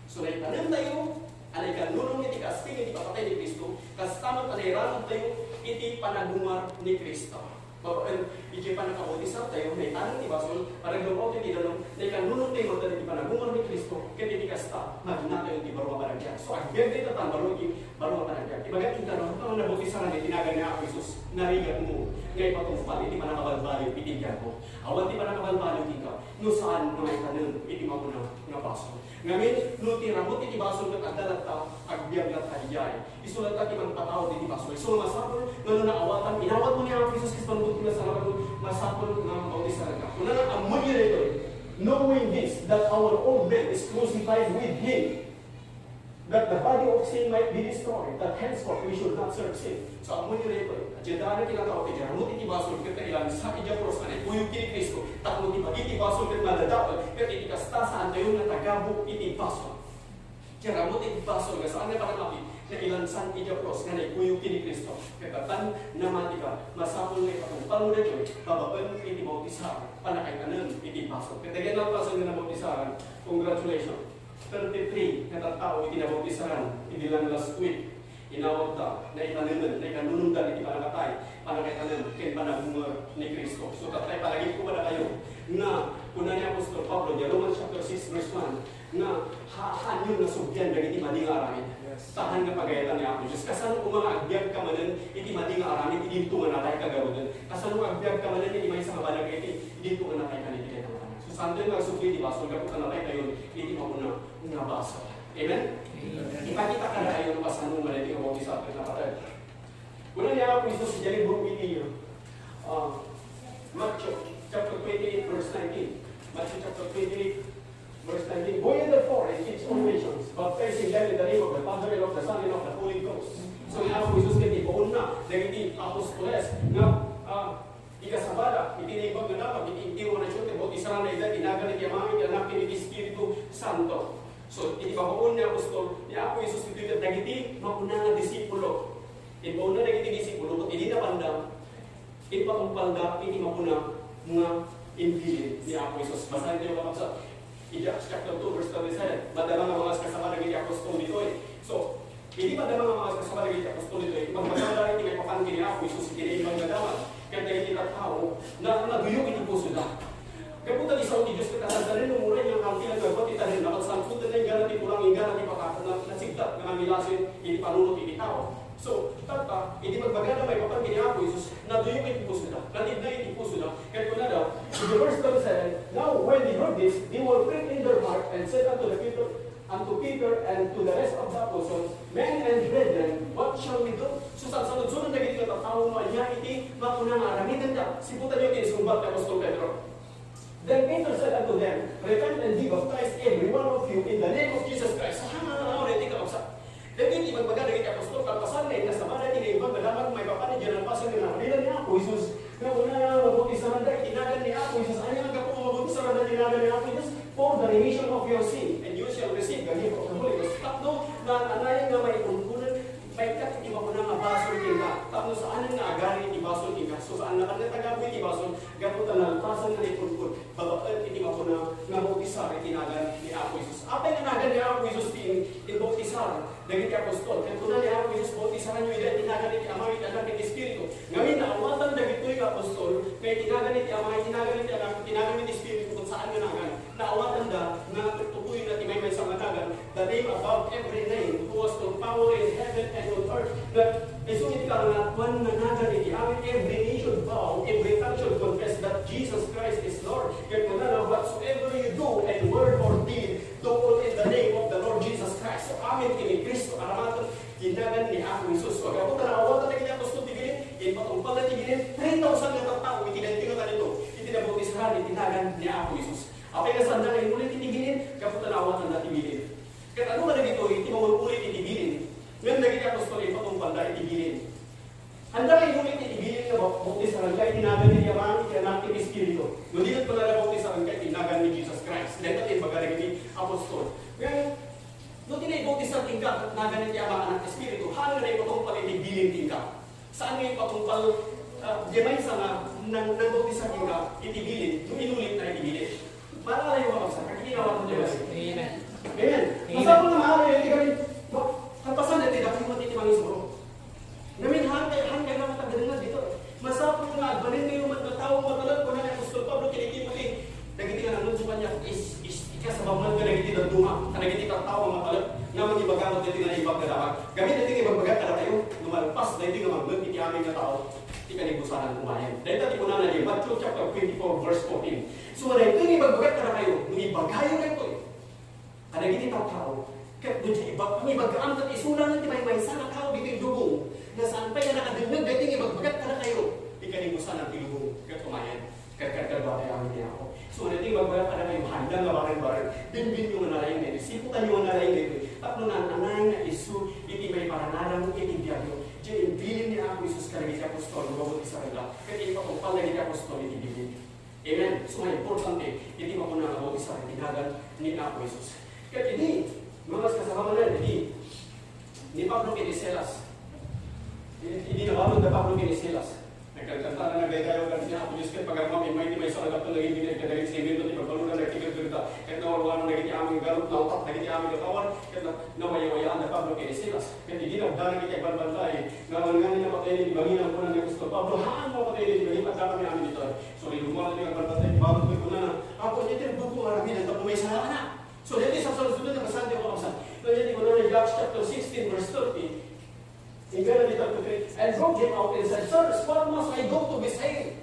So, naitanem tayo, anay kannunong iti kasting iti papatay ni Cristo, kasta met a nairarag tayo iti panagumar ni Cristo. Babaen iti pannakabautisar tayo, naitanem ti basol, panagdun-aw tayo iti danum, naikannunong tayo met iti panagumar ni Cristo, ket iti kasta, magna tayo iti baro a panagbiag. So, agbiag tayo ita ta baro iti baro a panagbiag. Ibaga kenka, no, haan nga nabautisaran iti nagan ni Apo Jesus, narigatmo nga ipatungpal iti pannakabalbaliw iti biagmo. Awan ti pannakabalbaliw kenka, no saan nga maitanem iti mauna nga basol. Ngamin, no ti ramut iti basol ket adda latta, agbiag latta idiay. Isu latta ti mangpatawad iti basol. Isu nga masapul nga no naawatan, inawatmo ni Apo Jesus ket panunotmo nga salamatmo, masapul nga mabautisaranka. Kunana, ammoyo daytoy, knowing this, that our old man is crucified with him, that the body of sin might be destroyed, that henceforth we should not serve sin. So, ammoyo daytoy, diay daan nga kinatao, ti ramut iti basol ket nailansa idiay krus a naikuyog ken ni Cristo, tapno ti bagi ti basol ket madadael, ket iti kasta, saantayo nga tagabu iti basol. Ti ramut iti basol nga saan nga panangapit, Nailansan iti krus nga naikuyog ken ni Cristo. Ket ta namati ka, masapul nga ipatungpalmo daytoy babaen iti bautisar, pannakaitanem iti basol. Ket dagiti nalpasen nga nabautisaran, congratulations. Thirty-three nga tattao iti nabautisaran idi lang last week. Inawatda, naitanemen, naikanunongda iti pannakatay, pannakaitanem, ken panagbunga ni Cristo. So, tattay, palagipko kadakayo nga kuna ni apostol Pablo, iti Romans chapter six, verse one, nga ha-, haanyo nga sublian dagiti madi nga aramid. Yes. Tahan nga pagayatan ni Apo Dios. Kasano koma nga agbiag ka manen iti madi nga aramid, idinto nga natay ka garuden? Kasano nga agbiag ka manen iti maysa nga banag iti, idinto nga natay ka iti kayat nga banag? So, saantayo nga agsubli iti basol, gapu ta nataytayon iti mapuna nga basol. Amen? Amen. Ipakita kadakayo no kasano nga dagiti nga bautisar ket napateg. Kuna ni Apo Jesus iti libro iti, ah, Matthew chapter twenty-eight, verse nineteen. Matthew chapter twenty-eight, verse nineteen. "Go ye therefore and teach all nations, baptizing them in the name of the Father, and of the Son, and of the Holy Ghost." So, ni Apo Jesus ket ibaonna dagiti apostoles nga, ah, ikasabada iti Naimbag nga Damag, iti entero a nasion, ket bautisaranda ida iti nagan iti Ama, iti Anak, ken iti Espiritu Santo. So, iti babaen ni apostol, ni Apo Jesus, iti dagiti mapuna nga disipulo. Imbaonna dagiti disipulo, ket idi napanda, impatungpalda iti mapuna nga imbilin ni Apo Jesus. Basaentayo, kakabsat. Iti Acts chapter two, verse thirty-seven. Madama nga mga kasaba dagiti apostol ditoy. So, idi madama nga mga kasaba dagiti apostol ditoy, ipagbagada iti maipapan ken ni Apo Jesus iti Naimbag nga Damag. Ket dagiti tattao, na, naduyok iti pusoda. Gapu ta di sao ti Dios ket adda nen umuray nga angkil nga agbat ti tanem, napagsangputen na inggana ti kulang, inggana ti pakakat, na, nasigdat nga nangilasin iti panunot iti tao. So, tatta, idi ipagbagada maipapan ken ni Apo Jesus, naduyok iti pusoda, natibna iti pusoda, ket kunada, in the verse thirty-seven, "Now, when they heard this, they were pricked in their heart, and said unto the people, unto Peter, and to the rest of the apostles, Men and brethren, what shall we do?" So, sansanudsonan dagiti nga tattao no ania iti mapuna nga aramidenda. Siputanyo ti insungbat ni apostol Pedro. Then Peter said unto them, "Repent and be baptized, every one of you, in the name of Jesus Christ." Saan nga nanawag iti kakabsat? Dagiti ibagbaga dagiti apostol, kalpasan nga inkasaba dagiti Naimbag nga Damag maipapan iti nalpasen nga naramid ni Apo Jesus. Nga kuna, mabautisaranda iti nagan ni Apo Jesus. Ania nga gapu nga mabautisaranda iti nagan ni Apo Jesus? "For the remission of your sin, and you shall receive the gift of the Holy Ghost." Tapno, naan-anay nga maikunkunen, maikkat iti mapuna nga basol kenka. Tapno saanen nga agari iti basol kenka. So, saan nga kanya tagabu iti basol, gapu ta nalpasen nga naikunpod. Babaen iti mapuna nga bautisar iti nagan ni Apo Jesus. Apay nga nagan ni Apo Jesus ti in-, inbautisar dagiti apostol? Ket kuna ni Apo Jesus, "Bautisaranyo ida iti nagan iti Ama, iti Anak, iti Espiritu." Ngamin, naawatan dagitoy nga apostol nga iti nagan iti Ama, iti nagan iti Anak, iti nagan iti Espiritu, ket saan nga nagan. Naawatanda nga tuktukoyna ti maymaysa nga nagan, the name above every name, who has all power in heaven and on earth. Nga isu iti kaangatan nga nagan iti amin, every knee should bow, every tongue should confess that Jesus Christ is Lord. Ket kunana, "Whatsoever you do in word or deed, do all in the name of the Lord Jesus Christ." So, amin ken ni Cristo, aramaten ti nagan ni Apo Jesus. So, gapu ta naawatan dagiti apostol ti bilin, impatungpalda ti bilin, three thousand nga tattao iti daytoy nga kanito, iti nabautisar iti nagan ni Apo Jesus. Apay nga saanda nga inulit iti bilin? Gapu ta naawatanda ti bilin. Ket ano nga dagitoy iti mangul-ulit iti bilin? Ngem dagiti apostol, impatungpalda iti bilin. Anda nga inulit iti bilin nga bau-, bautisaranda iti nagan ni Ama, iti Anak, iti Espiritu. No di ket pala nabautisaranda iti nagan ni Jesus Christ. Dayta ti imbaga dagiti apostol. Ngem, no di naibautisar kenka, nagan iti Ama, Anak, Espiritu, haan nga naipatungpal iti bilin kenka. Saan nga ipatungpal, ah, di maysa nga nang, nangbautisar kenka iti bilin, no inulitna iti bilin. Maalalayo nga bangsa, kagiginawatan ti Dios. Amen. Amen. Amen. Masapul nga maalayo iti kami, ma-, kalpasan daytoy, dakkel met iti mangisuro. Ngamin, haan kay, haan kay nga tagadengngeg ditoy. Masapul nga agbalinkayo met nga tao nga matalek, kuna ni apostol Pablo ken ni Timothy. Dagiti nga nanunot kaniak, is-, is-, ikasaba met kadagiti dadduma, kadagiti tattao nga matalek, nga mangibaga met daytoy nga Naimbag nga Damag. Gamin daytoy nga ibagbaga kadakayo, no malpas daytoy nga mangngeg iti amin nga tao, ti kanibusanan umayen. Dayta ti kunana iti Matthew chapter twenty-four, verse fourteen. So, daytoy nga ibagbaga kadakayo, no ibagayo daytoy kadagiti tattao, ket no di ibag-, no ibagaam ket isu laeng ti maymaysa nga tao ditoy lubong, nga saan pay nga nakadengngeg daytoy nga ibagbaga kadakayo, ti kanibusanan ti lubong ket umayen. Ket kadkadua ti amin ni Apo. So, daytoy ibagbaga kadakayo, haanda nga bareng-bareng, bimbinyo nga nalaing daytoy, siputanyo nga nalaing daytoy, tapno naan-anay nga isu iti maiparangarang iti biagyo. Diay imbilin ni Apo Jesus kadagiti apostol, no mabautisaranda, ket impatungpal dagiti apostol iti bilin. Amen. So, nga importante, iti mapuna nga bautisar iti nagan ni Apo Jesus. Ket idi, mga kasama, iti Ni Pablo ken ni Silas. Idi, idi nabalud da Pablo ken ni Silas, nagkanta da, nagdaydayaw da ni Apo Dios ket pagarimaem, immay ti maysa a gapu nga agingga kadagiti simento ti pagbaludan, nagtigergerda, ket nawalwalan dagiti amin garup, nautap dagiti amin a tawen, ket na-, nawayawayaan da Pablo ken ni Silas. Ket idi nagdanag iti agbanbanday, nga awan ngamin a patayen ti bangina, kuna ni apostol Pablo, "Haan a patayen ti bangina, adda kami amin ditoy." So, rinumala ti agbanbanday, balud ket kunana, "Apo, ania ti nagbubuo amin, anta pumaysa nga anak?" So, daytoy sa Salmo, nabasaan ti kakabsat. Kaya ti kunana, Acts chapter sixteen, verse thirty. Inggana dita, "And brought him out and said, 'Sirs, what must I do to be saved?'"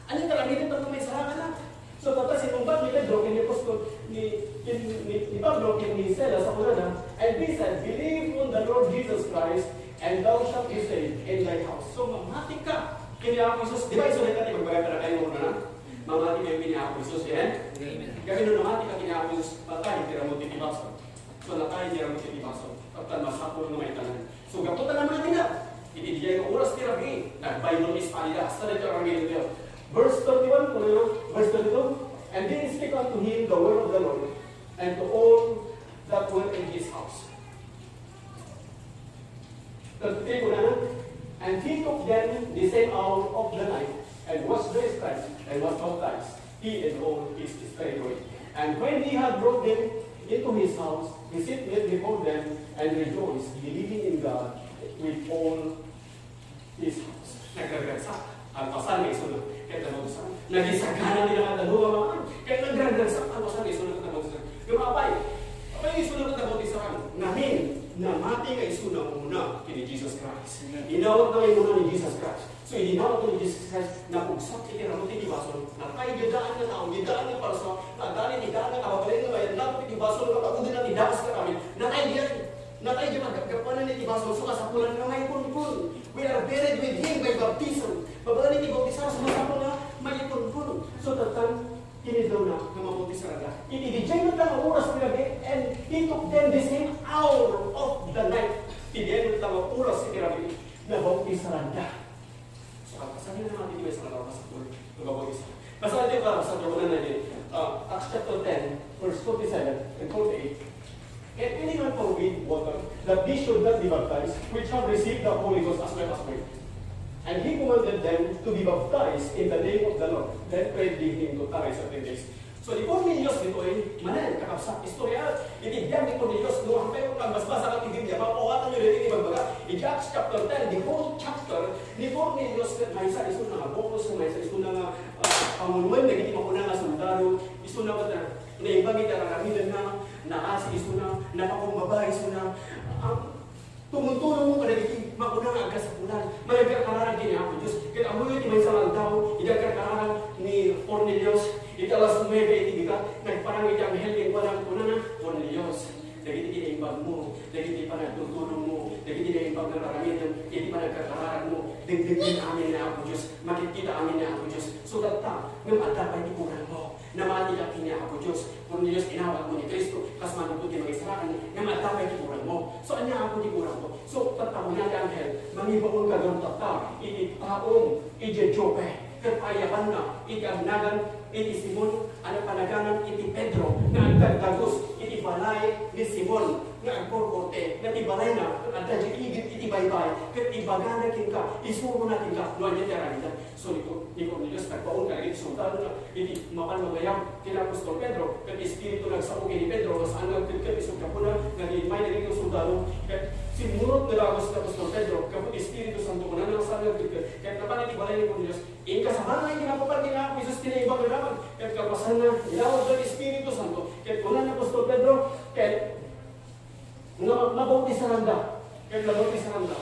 Ania ti aramiden tapno maisarakanak? So, tatta, simmungbat ni Pedro ken ni apostol, ni, ni, ni, ni Pablo ken ni Silas, sa kunana, "And he said, 'Believe on the Lord Jesus Christ, and thou shalt be saved, and thy house.'" So, mamatika ken ni Apo Jesus. Di ba, isu dayta ti magbaga kadakayo, kunana? Mamati kayo ken ni Apo Jesus, amen? Amen. Kami no namati ka ken ni Apo Jesus, patay ti ramut iti basol. So, natay ti ramut iti basol. Tapno masapul nga maitanan. So, gapu ta namati na, iti diay nga oras ti rabii, nagbaylo ni Espanya, hasta daytoy rabii daytoy. Verse thirty-one, kunana, verse thirty-two, "And they spake unto him the word of the Lord, and to all that were in his house." Thirty-three, kunana, "And he took them the same hour of the night, and washed their stripes, and was baptized, he and all his territory. And when he had brought them into his house, he set meat before them, and rejoiced, believing in God with all his house." Nagragsak, kalpasan nga isuna, ket nabautisaran. Nagisagana ti nakadalua, mga, ket nagragsak, kalpasan nga isuna, ket nabautisaran. Nga apay, apay nga isuna ket nabautisaran? Ngamin, namati nga isuna umuna ken ni Jesus Christ. Amen. Inawatna nga umuna ni Jesus Christ. So, idi inawatna ni Jesus Christ, napugsak iti ramut iti basol. Natay diay daan nga tao, diay daan nga parsua, natay diay daan nga kababalin nga bayan, napugsak iti basol, nga pagudenna ti dakes ken aramid. Natay diay, natay diay paggapuanan iti basol, so kasapulan nga maipunpon. We are buried with him by baptism. Babaen iti bautisar, so masapul nga maipunpon. So, tattan, kinidawna nga mabautisaranda. Iti diay met nga oras ti rabii, and he took them the same hour of the night. Iti diay met nga oras iti rabii, nabautisaranda. So, kalpasan nga naman, di ba, isang kalpasan ko, nagbabautisaran. Basta ito yung kalpasan ko, una na yun. Ah, Acts chapter ten, verse forty-seven and forty-eight. "If any man forbid water, that he should not be baptized, which have received the Holy Ghost as well as we. And he commanded them to be baptized in the name of the Lord. Then prayed they him to tarry certain days." So, ni Cornelius ditoy, manen, kakabsat, istorya, iti biag ni Cornelius, no, hampay kung nagbasbasa ka ti Biblia, mapawatanyo ditoy iti bagbaga. Iti Acts chapter ten, the whole chapter, ni Cornelius, ket maysa isuna nga boss, maysa isuna nga, ah, panguloen dagiti makuna nga soldado, isuna ket, ah, naimbag iti ar-aramidenna, naasi isuna, napakumbaba isuna, ah, Tumutulong mo kadagiti makuna nga agkasapulan. Managkarkararag ken ni Apo Dios. Ket ammoyo ti maysa nga aldaw, idi agkarkararag ni Cornelius, iti alas nuebe iti bigat, nagparang iti anghel kenkuana, kunana, "Cornelius, dagiti naimbag mo, dagiti panagtultulong mo, dagiti naimbag nga aramidem, iti panagkarkararag mo, dengdenggen amin ni Apo Dios, makitkita amin ni Apo Dios." So, tatta, ngem adda pay ti kurang mo. Namati ka ken ni Apo Dios. Cornelius, inawat mo ni Cristo, kas manipud ti mangisalakan, nga madda pay ti kurang mo. So, ania, Apo, ti kurang mo? So, tatta, kuna ti anghel, mangibaon ka gayam tatta iti taom idiay Joppe, ket paayabanna iti agnagan iti Simon, a napanaganan iti Pedro, nga agdagdagus iti balay ni Simon, nga agkurkurte, nga ti balayna adda idiay igid iti baybay, ket ibagana kenka, isurona kenka, no ania ti aramidna. So, ni Cor-, ni Cornelius, nagbaon kadagiti soldado nga iti mapan magayam ken ni apostol Pedro, ket espiritu nagsao ken ni Pedro, nga saan nga agkedked isut' gapuna nga immay dagiti soldado, ket simmurot nga dagus ni apostol Pedro, gapu ti Espiritu Santo, kunana nga saan nga agkedked, ket napan iti balay ni Cornelius, inkasabana iti napapan ken ni Apo Jesus ti naimbag nga damag, ket kalpasanna, inawatda ti Espiritu Santo, ket kuna ni apostol Pedro, ket nga mabautisaran da, ket nabautisaran da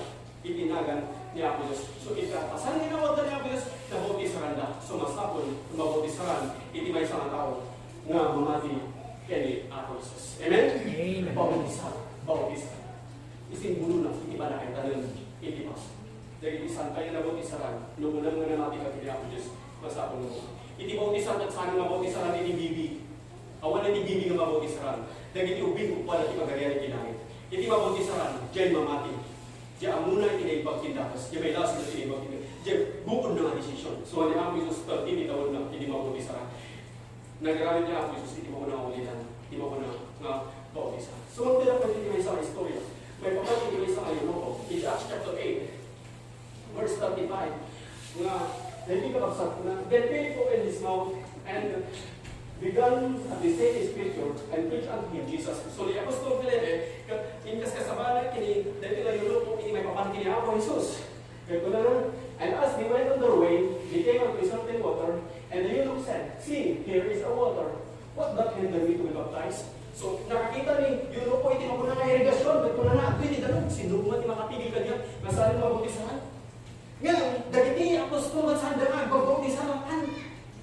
iti nagan ni Apo Dios. So, iti kalpasan nga inawatda ni Apo Dios, nabautisaran da. So, masapul nga mabautisaran iti maysa nga tao nga mamati ken ni Apo Jesus. Amen? Amen. Bautisar, bautisar. Isimbulonak iti pannakaitanem iti paset. Dagiti saan nga nabautisaran, no kunam nga namati ka ken ni Apo Dios, masapul nga. Iti bautisar, ket saan nga mabautisaran iti bibi. Awan iti bibi nga mabautisaran. Dagiti ubing, upana ti Pagarian iti langit. Iti mabautisaran, diay mamati. Diay ammona iti naimbag ti dakes. Diay mailasin iti naimbag ti dakes. Diay bukod na nga desisyon. So, ni Apo Jesus, perti ti tawenna iti mabautisaran. Nagaramid ni Apo Jesus iti mauna nga ulidan, iti mauna nga bautisaran. So, magdala pa iti maysa nga istorya. May pamati ko sa kayo, no? In Acts chapter eight, verse thirty-five, nga, dahil ka kapsat na, then Philip opened his mouth and began at the same scripture and preached unto him Jesus. So, ni Apostol Felipe, kat-, inkas kasabana, kini, dahil ka yun, kini may papan kini Apo Jesus. Kaya ko na, and as they went on their way, they came unto a certain water, and the eunuch said, "See, here is a water. What doth hinder me to be baptized?" So, nakakita ni eunuko iti mapuna nga irigasyon, ket kunana, "Adtoy ti danum, sino man ti makapigil kaniak, nga saan nga mabautisaan?" Ngem, dagiti apostol, saanda nga agbabautisar, an-,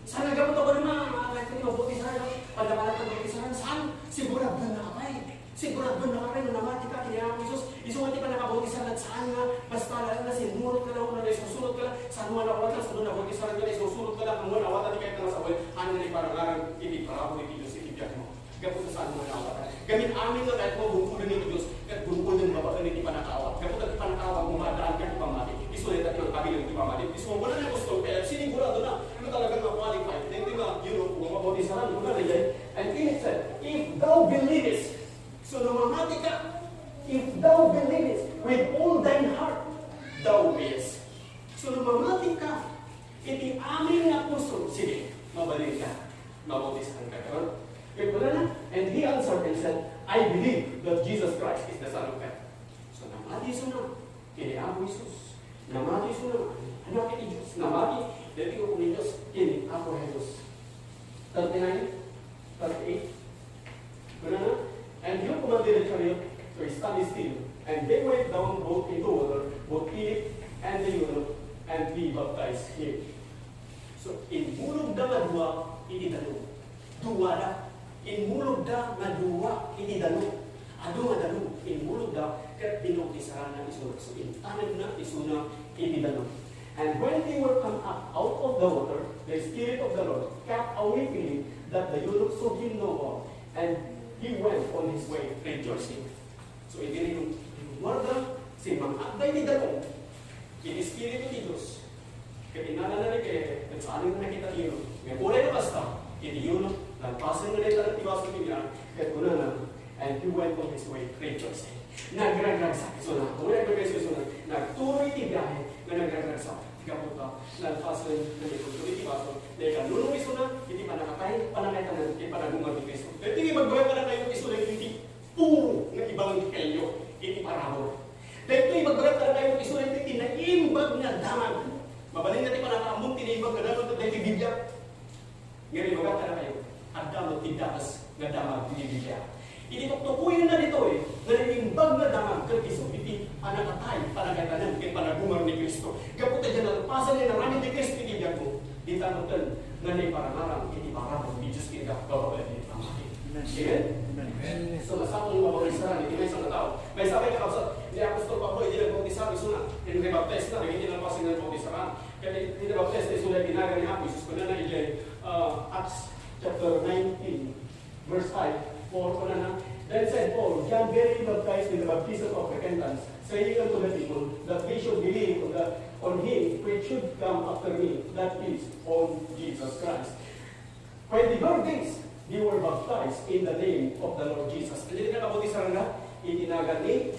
saan nga gapu ta kunana, "Adtoy ti mabautisar, padapanak nga bautisar, saan?" Sigurado na apay. Sigurado na apay, no namati ka, kini Apo Jesus, isu nga ti pannakabautisan, saan nga, basta lang na sinurot ka lang, no, na isusurot ka lang, saan mo nga naawatan, saan mo nabautisan, na isusurot ka lang, saan mo nga naawatan, di kayat nga sawen, haan nga iparangarang iti parabur iti Dios iti biag mo. Gapu ta saan mo nga naawatan. Gamin amin nga kayat mo, bungkulen ni Dios, ket bungkulen babaen iti pannakaawat. Gapu ta ti pannakaawat mo, madaan ka ti pammati. Isu dayta ti mangkabilang iti pammati. Isu mo, wala na gusto, kaya sinigurado na, ano talaga nga qualified. Daytoy nga, you know, kung mabautisan, ano na, daytoy. And Philip said, "If thou believest," So, no mamati ka, "If thou believest with all thine heart, thou mayest." So, no mamati ka, iti amin nga puso, sige, mabalin ka. Mabautisan ka, karon. Kaya wala na. And he answered and said, "I believe that Jesus Christ is the Son of God." So, namati isu na. Kini Apo Jesus. Namati isu na. Anak iti Dios. Namati. Dati ko kung Dios. Kini Apo Jesus. Thirty-nine, thirty-eight. Kunana, "And he commanded the chariot to stand still. And they went down both into water, both Philip and the eunuch, and he baptized him." So, immulogda nga dua iti danum. Duada. Immulogda nga dua iti danum. Adu nga danum, immulogda, ket binautisaranna isuna. So, intanagna isuna iti danum. And when they were come up out of the water, the Spirit of the Lord cut away Philip, that the eunuch saw him no more, and he went on his way rejoicing. So, iti rin-, rinumwarda, simmang-atda iti danum, iti Espiritu ti Dios. Ket innalana ni ket, ket saan nga nakita ti eunuch. Ngem uray no kasta, iti eunuch, nalpasen nga naitanem ti baso ti biag, ket kunana, and he went on his way rejoicing. Nagragragsak isuna. Uray no kasta isuna, nagtuloy ti biahe nga nagragragsak. Gapu ta, nalpasen nga naituloy ti baso, naikannunong isuna, iti pannakatay, pannakaitanem, iti panagumar ni Cristo. Ket ti ibagbaga kadakayo, isuna iti puro nga ebanghelio iti parabur. Daytoy ibagbaga kadakayo, isu daytoy ti naimbag nga damag. Mabalin nga ti pannakaammom ti naimbag nga damag, daytoy Biblia. Ngem ibaga kadakayo, adda met ti dakes nga damag ti Biblia. Iti tuktukoyenna ditoy, nga naimbag nga damag, ket isu iti pannakatay, pannakaitanem, ket panagumar ni Cristo. Gapu ta diay nalpasen nga inaramid ni Cristo iti biagmo, dita metten nga naiparangarang iti parabur ti Dios iti babaen iti pamati. Amen. Amen? Amen. So, masapul nga mabautisaran iti maysa nga tao. Maysa pay, kakabsat, ni apostol Pablo, idi nagbautisar isuna, ken nabaptize na, dagiti nalpasen nga nabautisar. Ken idi nabaptize na isuna, itinagan ni Apo Jesus, kunana idiay, ah, Acts chapter nineteen, verse five, four, kunana, "Then said Paul, John verily baptized with the baptism of repentance, saying unto the people, that they should believe on the, on him which should come after me, that is, on Jesus Christ." When they heard this, they were baptized in the name of the Lord Jesus. Ania ti nabautisaran da? Iti nagan ni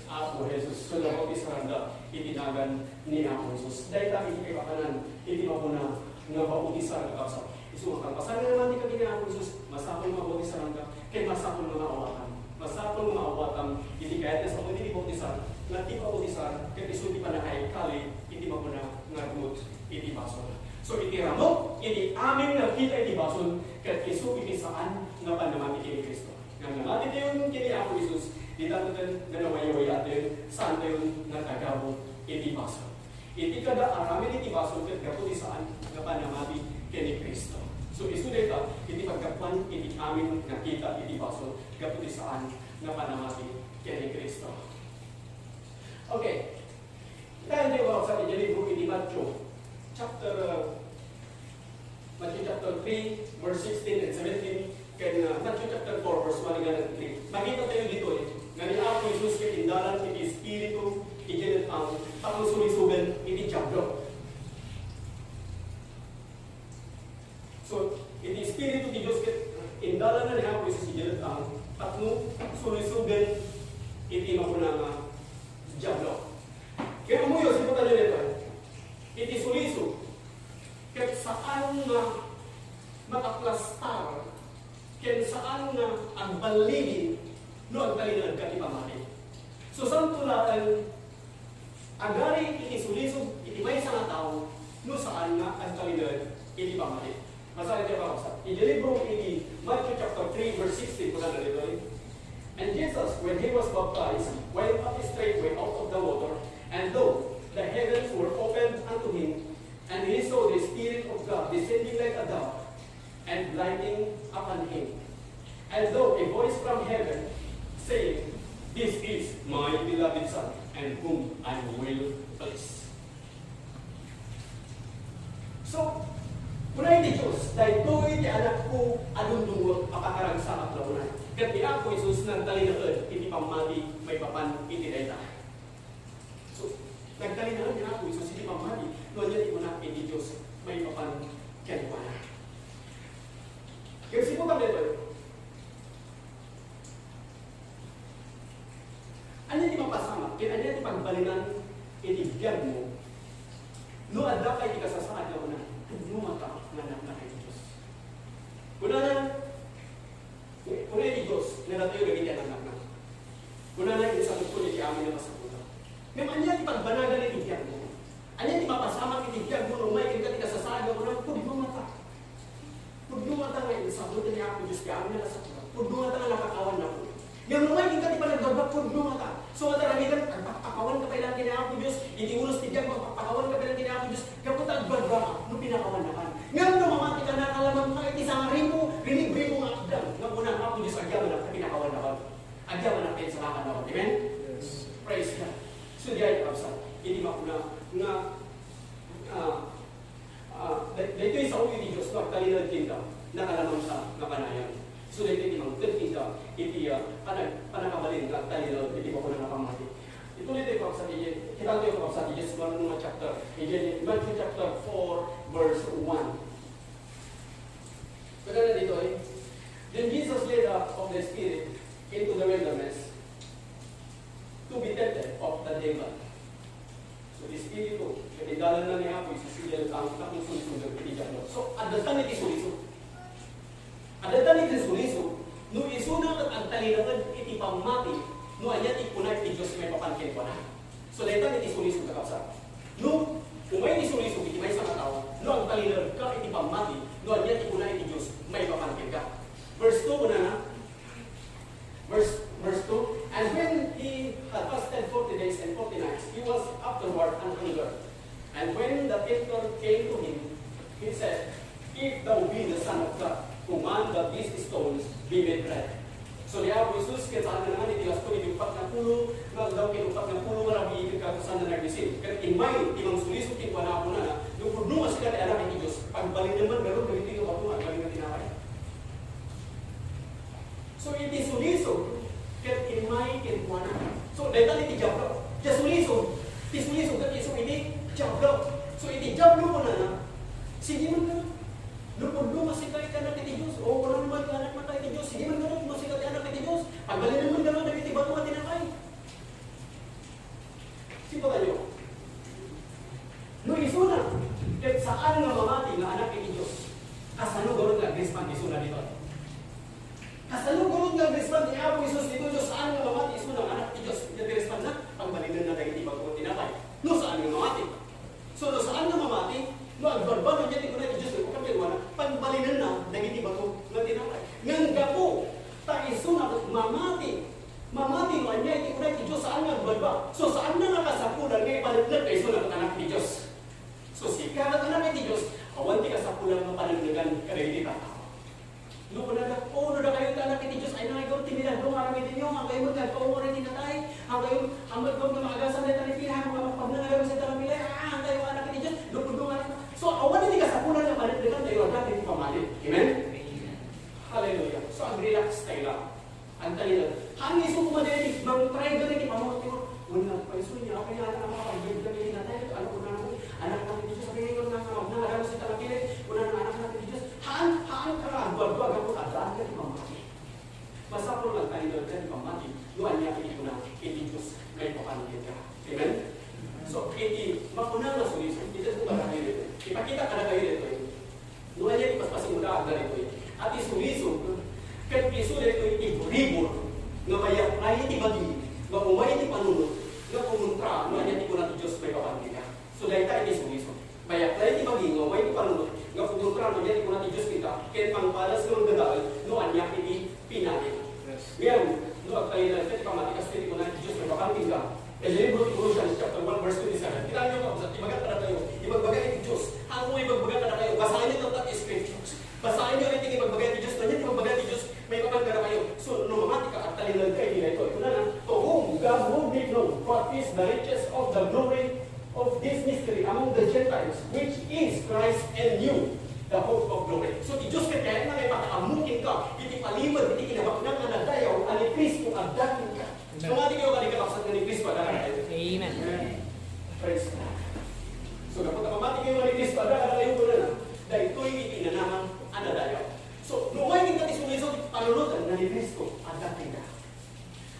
Apo Jesus. So, nabautisaran da iti nagan ni Apo Jesus. Dayta iti kaipapanan iti mapuna nga bautisar, kakabsat. Isu nga kalpasan nga naman ti kadi ni Apo Jesus, masapul nga bautisaran ka, ket masapul nga maawatam. Masapul nga maawatam iti kayat nga sao iti bautisar, nga ti bautisar, ket isu ti pannakaikali iti mapuna nga ruot iti basol. So, iti ramut, iti amin nga kita iti basol, ket isu iti saan nga pannamati ken Cristo. Nga namati tayon ken Apo Jesus, dita metten nga nawayawayatayon, saantayon nga tagabut iti basol. Iti kada aramid iti basol ket gapu ti saan nga pannamati ken ni Cristo. So, isu dayta iti paggapuan iti amin nga kita iti basol gapu ti saan nga pannamati ken ni Cristo. Okay. Ita iti oras iti libro iti Mateo, chapter, uh, Matthew chapter three, verse sixteen and seventeen, ken, uh, Matthew chapter four, verse one and three. Makita tayo ditoy, eh, nga ni Apo Jesus ket indalan iti espiritu iti ket-, um, tapno sulisogen iti Diablo. So, iti espiritu ti Dios ket indalan ni Apo Jesus iti ket-, um, tapno sulisogen iti makuna nga Diablo. Kaya umuyo, siputan niyo daytoy. Iti sulisog, ket saan nga makaplastar, ken saan nga agballigi no agtalinaedka ti pammati. So, santo laeng agari iti sulisog iti maysa nga tao no saan nga agtalinaed iti pammati. Basaen ti kakabsat. Iti libro iti Matthew chapter three, verse sixteen, kunana ditoy, "And Jesus, when he was baptized, went up straightway out of the water, and lo, the heavens were opened unto him, and he saw the Spirit of God descending like a dove, and lighting upon him. And lo, a voice from heaven, saying, 'This is my beloved Son, and whom I am well pleased.'" So, kuna iti Dios, "Daytoy ti Anakko a dungdungngoek a pakaragsaak nga unay." Ket ni Apo Jesus nagtalinaed iti pammati maipapan iti dayta. So, nagtalinaed ni Apo Jesus iti pammati no ania ti kuna iti Dios maipapan kenkuana. Ket siputan daytoy, ania ti mapasamak ken ania ti pagbalinan iti biagmo no adda pay ti kasasaad nga una, "Pudno ngata nga anaknak iti Dios." Kunana, kuna iti Dios, nadatayo dagiti anakna. Kunana, "Insagutkon iti amin a kasapulan." Ngem ania ti pagbanagan iti biagmo? Ania ti mapasamak iti biagmo no umay kenka ti kasasaad nga kunam, "Pudno ngata. Pudno ngata nga insagutan ni Apo Dios ti amin a kasapulan. Pudno ngata nga nakakawannak." Ngem no umay kenka ti panagbagbag, "Pudno ngata." So, ngata aramiden, agpakpakawanka pay laeng ken ni Apo Dios. Iti unos ti biagmo, agpakpakawanka pay laeng ken ni Apo Dios. Gapu ta agbagbagaka no pinakawannakan. Ngem no mamatika, nakalamangka iti sangaribu, rinibribu nga adda nga kuna ni Apo Dios, "Agyamanak ta pinakawannakan. Agyamanak ta insalakannakan." Amen? Yes. Praise God. So, diay, kabsat, iti makuna nga, ah, ah, day-, daytoy sao iti Dios, no agtalinaed kenka, nakalamangka nga kanayon. So, daytoy ti mangted kenka iti, ah, panag-, pannakabalin nga agtalinaed iti makuna nga pammati. Ito daytoy, kabsat, iti, kita tayo, kabsat, iti Juan nga chapter, iti Matthew chapter four, verse one. Kunana ditoy, "Then Jesus led up of the Spirit into the wilderness to be tempted of the devil." So, ti Espiritu, ket indalanna ni Apo Jesus, idiay lubong tapno sulisogda iti Diablo. So, adda tan iti sulisog. Adda tan iti sulisog, no isuna ket agtalinaed iti pammati, no ania ti kuna iti Dios maipapan kenkuana. So, dayta iti sulisog, kakabsat. No umay ti sulisog iti maysa nga tao, no agtalinaedka iti pammati, no ania ti kuna iti Dios maipapan kenka. Verse two, kunana, verse, verse two, "And when he had fasted forty days and forty nights, he was afterward an hunger." And when the tempter came to him, he said, "If thou be the Son of God, command that these stones be made bread." So, ni Apo Jesus, ket saan nga naman iti lasko iti uppat nga pulo nga aldaw ken uppat nga pulo nga rabii ket kadusan nga nagbisin. Ket immay ti mangsulisog kenkuana, kunana, "No pudno nga sika ti Anak iti Dios, pagbalinem man ngarud dagitoy nga bato nga agbalin nga tinapay." So, iti sulisog, ket immay kenkuana. So, dayta iti Diablo. Ti sulisog, ti sulisog, ket isu iti Diablo. So, iti Diablo, kunana, "Sige man ka. No pudno nga sika iti Anak iti Dios, o kunana man nga Anak man ka iti Dios, sige man ka, no sika ti Anak iti Dios, pagbalinem man ngarud dagiti bato nga tinapay." Siputanyo. No isuna, ket saan nga mamati nga Anak iti Dios, kasano garud nga agrespond isuna ditoy? Kasano garud nga agrespond ni Apo Jesus ditoy, no saan nga mamati isuna nga Anak iti Dios? Iti respondna, pagbalinenna dagiti bato nga tinapay. No saan nga mamati? So, no saan nga mamati, no agbalbaliw iti kuna iti Dios, no, pagbalinenna dagiti bato nga tinapay. Ngem gapu ta isuna mamati, mamati no ania iti kuna iti Dios, saan nga agbalbaliw. So, saan nga nakasapulan nga ipaneknek ta isuna ket Anak ti Dios? So, sika ket Anak iti Dios, awan ti kasapulan nga paneknekan kadagiti tattao. No kunada, "O, no dakayo ti Anak iti Dios, ay, nangaygaw ti milagro nga aramidenyo, haankayo met nga agpaungor iti natay, haankayo, haankayo nga maagasam dayta nga napilay, haankayo nga mapagna nga agawid dayta nga napilay, ah, haankayo nga Anak iti Dios, no pudno nga Anak." So, awan ti kasapulan nga paneknekan tayo adda iti pamati. Amen? Amen. Hallelujah. So, ag-relax tayo lang. Agtalinaed. Haan nga isu koma daydi, mangtrigger iti pamati mo. Wen, nagpaiso niya, apay nga anak a makapagbigyan iti natay, ano ko na mo? Anak na iti Dios, apay nga nga nga nga nga sa talakili, wen, anak na iti Dios. Haan, haan ka nga agwagwag, ako, adaan ka ti pamati. Masapul nga agtalinaed ka ti pamati, no ania iti kuna Iti makunana nga sulisog, iti kadakayo ditoy. Ipakita kadakayo ditoy. No ania ti paspasimulaanna ditoy. A ti sulisog, ket isu ditoy ti buribur, nga mayaklay iti bagi, nga umay iti panunot, nga kumontra, no ania ti kuna ti Dios maipapan kenka. So, dayta iti sulisog. Mayaklay iti bagi, nga umay iti panunot, nga kumontra, no ania ti kuna ti Dios kenka, ket mangpadas nga manggagael, no ania iti pinaayam. Yes. Ngem, no agtalinaedka iti pammati, kastoy ti kuna ti Dios maipapan kenka. Iti libro ti Colossians chapter one verse twenty-seven. Kitaenyo, kabsat, ibaga kadakayo, ibagbaga iti Dios. Ania ti ibagbaga kadakayo? Basaenyo latta ti scriptures. Basaenyo iti ibagbaga ti Dios. Ania ti ibagbaga ti Dios maipapan kadakayo? So, no mamatika, agtalinaedka iti daytoy. Kunana, "To whom God would make known what is the riches of the glory of this mystery among the Gentiles, which is Christ in you, the hope of glory." So, ti Dios ket kayatna nga ipakaammo kenka iti palimed iti kinabaknang a nadayaw a ni Cristo adda kenka. Amen. Mamati kayo, kabsat, nga ni Cristo adda kadakayo. Amen. Amen. Praise God. So, gapu ta mamati kayo nga ni Cristo adda kadakayo, kunana, daytoy iti inanamang a nadayaw. So, no umay kenka ti sulisog, panunoten nga ni Cristo adda kenka.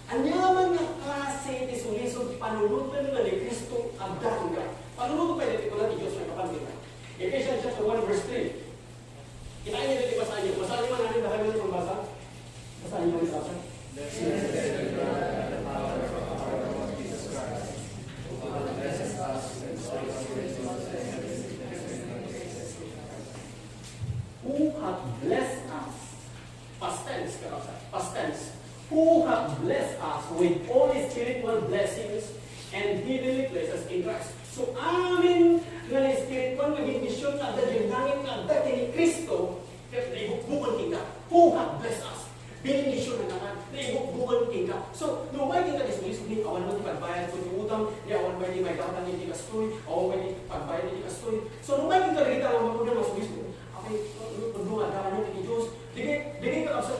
Ania man nga klase ti sulisog, panunoten nga ni Cristo adda kenka. Panunoten pay daytoy kuna ti Dios maipapan kenka. Ephesians chapter one verse three. Kitaenyo ditoy, basaenyo. Basaenyo man, amin, basaenyo man, basa. Basaenyo man, basa. Who hath blessed us, past tense, kabsat, past tense, who hath blessed us with all spiritual blessings and heavenly places in Christ. So, amin nga espiritual nga bendision nga adda diay langit nga adda ken ni Cristo, ket naibukbuken kenka. Who hath blessed us? Bendision na naman, naibukbuken kenka. So, no umay kenka ti sulisog, ni awan man ti pagbayad ko ti utang, ni awan man ti maidapan iti kastoy, awan man ti pagbayad iti kastoy. So, no umay kenka dagita nga makunan nga sulisog, apay, no, no, no, adda kaniak ti Dios. Dagiti, dagiti kakabsat,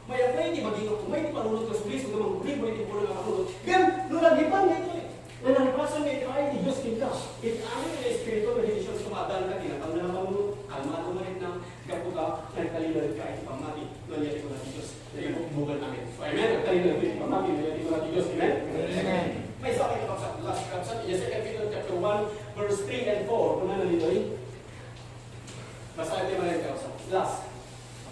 mayaplay ti bagi nga umay ti panunot nga sulisog nga mangburibur iti buna nga panunot. Ngem, no nagipan daytoy, nga nalpasen nga ipaay ti Dios kenka, iti amin nga espiritu nga bendision, sumadanka ti natangna nga panunot, kalmado nga riknam, gapu ta nagtalinaedka iti pammati, no ania ti kuna ti Dios. Naibukbuken, amen. So, amen. Nagtalinaedka iti pammati, no ania ti kuna ti Dios. Amen? Amen. Maysa pay, kakabsat, last, kakabsat, iti Second Peter chapter one, verse three and four. Kunana ditoy. Basaenyo manen, kakabsat. Last.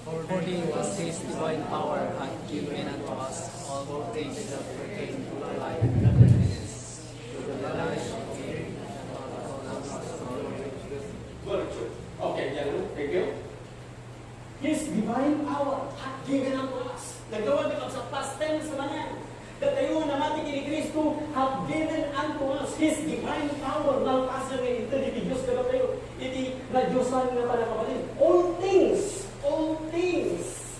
According as his divine power hath given unto us all things that pertain to life and godliness, through the knowledge of him that hath called us according to his virtue. Okay, diyan, no? Thank you. His divine power hath given unto us. Nagdawat, kakabsat, past tense manen. Datayo nga namati ken ni Cristo hath given unto us his divine power. Nalpasen nga inted ti Dios kadatayo iti nadiosan nga pannakabalin. All things, all things.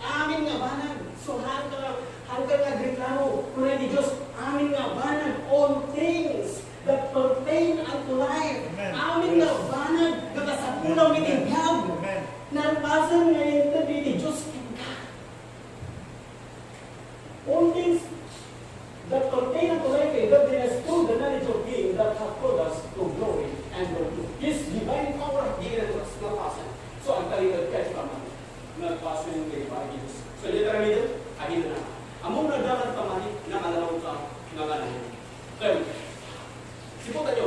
Amin nga banag. So, haanka, haanka nga agreklamo. Kuna ti Dios, amin nga banag, all things that pertain unto life. Amen. Amin nga banag nga kasapulam iti biag. Amen. Nalpasen nga inted ti Dios kenka. All things that pertain unto life and godliness through the knowledge of him that hath called us to glory and virtue. His divine power hath given unto us. Nalpasen. So, agtalinaedka iti pammati. Nalpasen nga ipaay ti Dios. So, dayta aramiden, aginan na. Ammom nga adda ka iti pammati, nakalawka nga kanayon. Ken, siputanyo,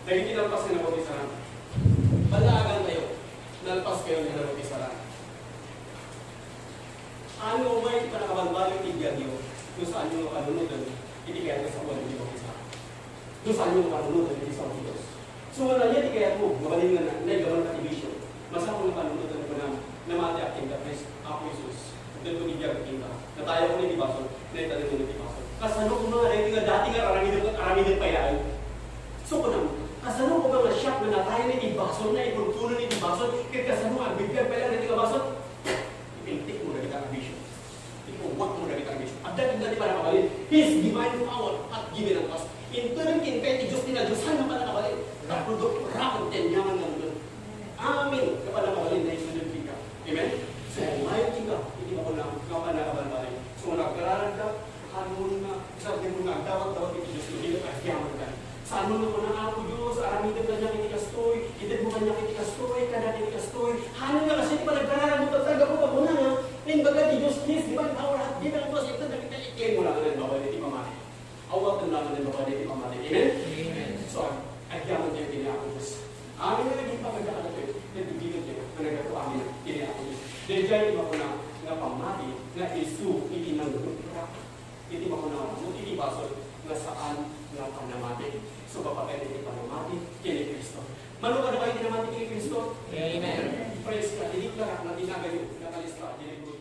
dagiti nalpas nga nabautisaran. Ballaagantayo, nalpaskayo nga nabautisaran. Ania umay ti pannakabalbaliw ti biagyo, no saanyo nga panunoten iti kayat nga saoen ti bautisar? No saanyo nga panunoten iti sao ti Dios? So, no ania ti kayatmo, mabalin nga na, naigamanka ti bisio, masapul nga panunoten, kunam, namatiak kenka, Kris-, Apo Jesus. Itedko ti biag kenka. Natayawko iti basol, naitedko iti basol. Kasano koma nga daytoy nga dati nga aramidem ket aramidem pay laeng? So, kunam, kasano koma nga siak nga natayan iti basol, naipulpunen iti basol, ket kasano nga agbibiag pay laeng daytoy nga basol? Ipintikmo dagita nga bisio. Ikuwatmo dagita nga bisio. Adda kenka ti pannakabalin. His divine power hath given unto us. Inteden kenka ti Dios ti nadiosan nga pannakabalin. Tapno dukdukaraken ti aniaman nga lubeng. Amin nga pannakabalin nga inteden kenka. Amen? So, mayo kenka iti makunam nga pannakabalbaliw. So, nagkararagda, Haanmo nga, sabi mo nga, dawat-dawat iti Dios, no di ket agyamankan. Saan mo nga kuna, "Apo Dios, aramidem kaniak iti kastoy, itedmo kaniak iti kastoy, kada iti kastoy." Haanmo nga kasi ti panagkararag mo, tatta, gapu ta kuna nga, imbaga ti Dios, his divine power hath given unto us, itedna kenka, iklimo laengen babaen iti pammati. Awaten laengen babaen iti pammati. Amen? Amen. Kaya ti makuna nga pammati nga isu iti nangrugrurak. Iti makuna nga iti basol nga saan nga panamati. So, papatay iti panamati ken ni Cristo. Mano kada kayo dinamati ken ni Cristo? Amen. Praise God. Ideklara nga dinagayo, nakalista, dinagayo.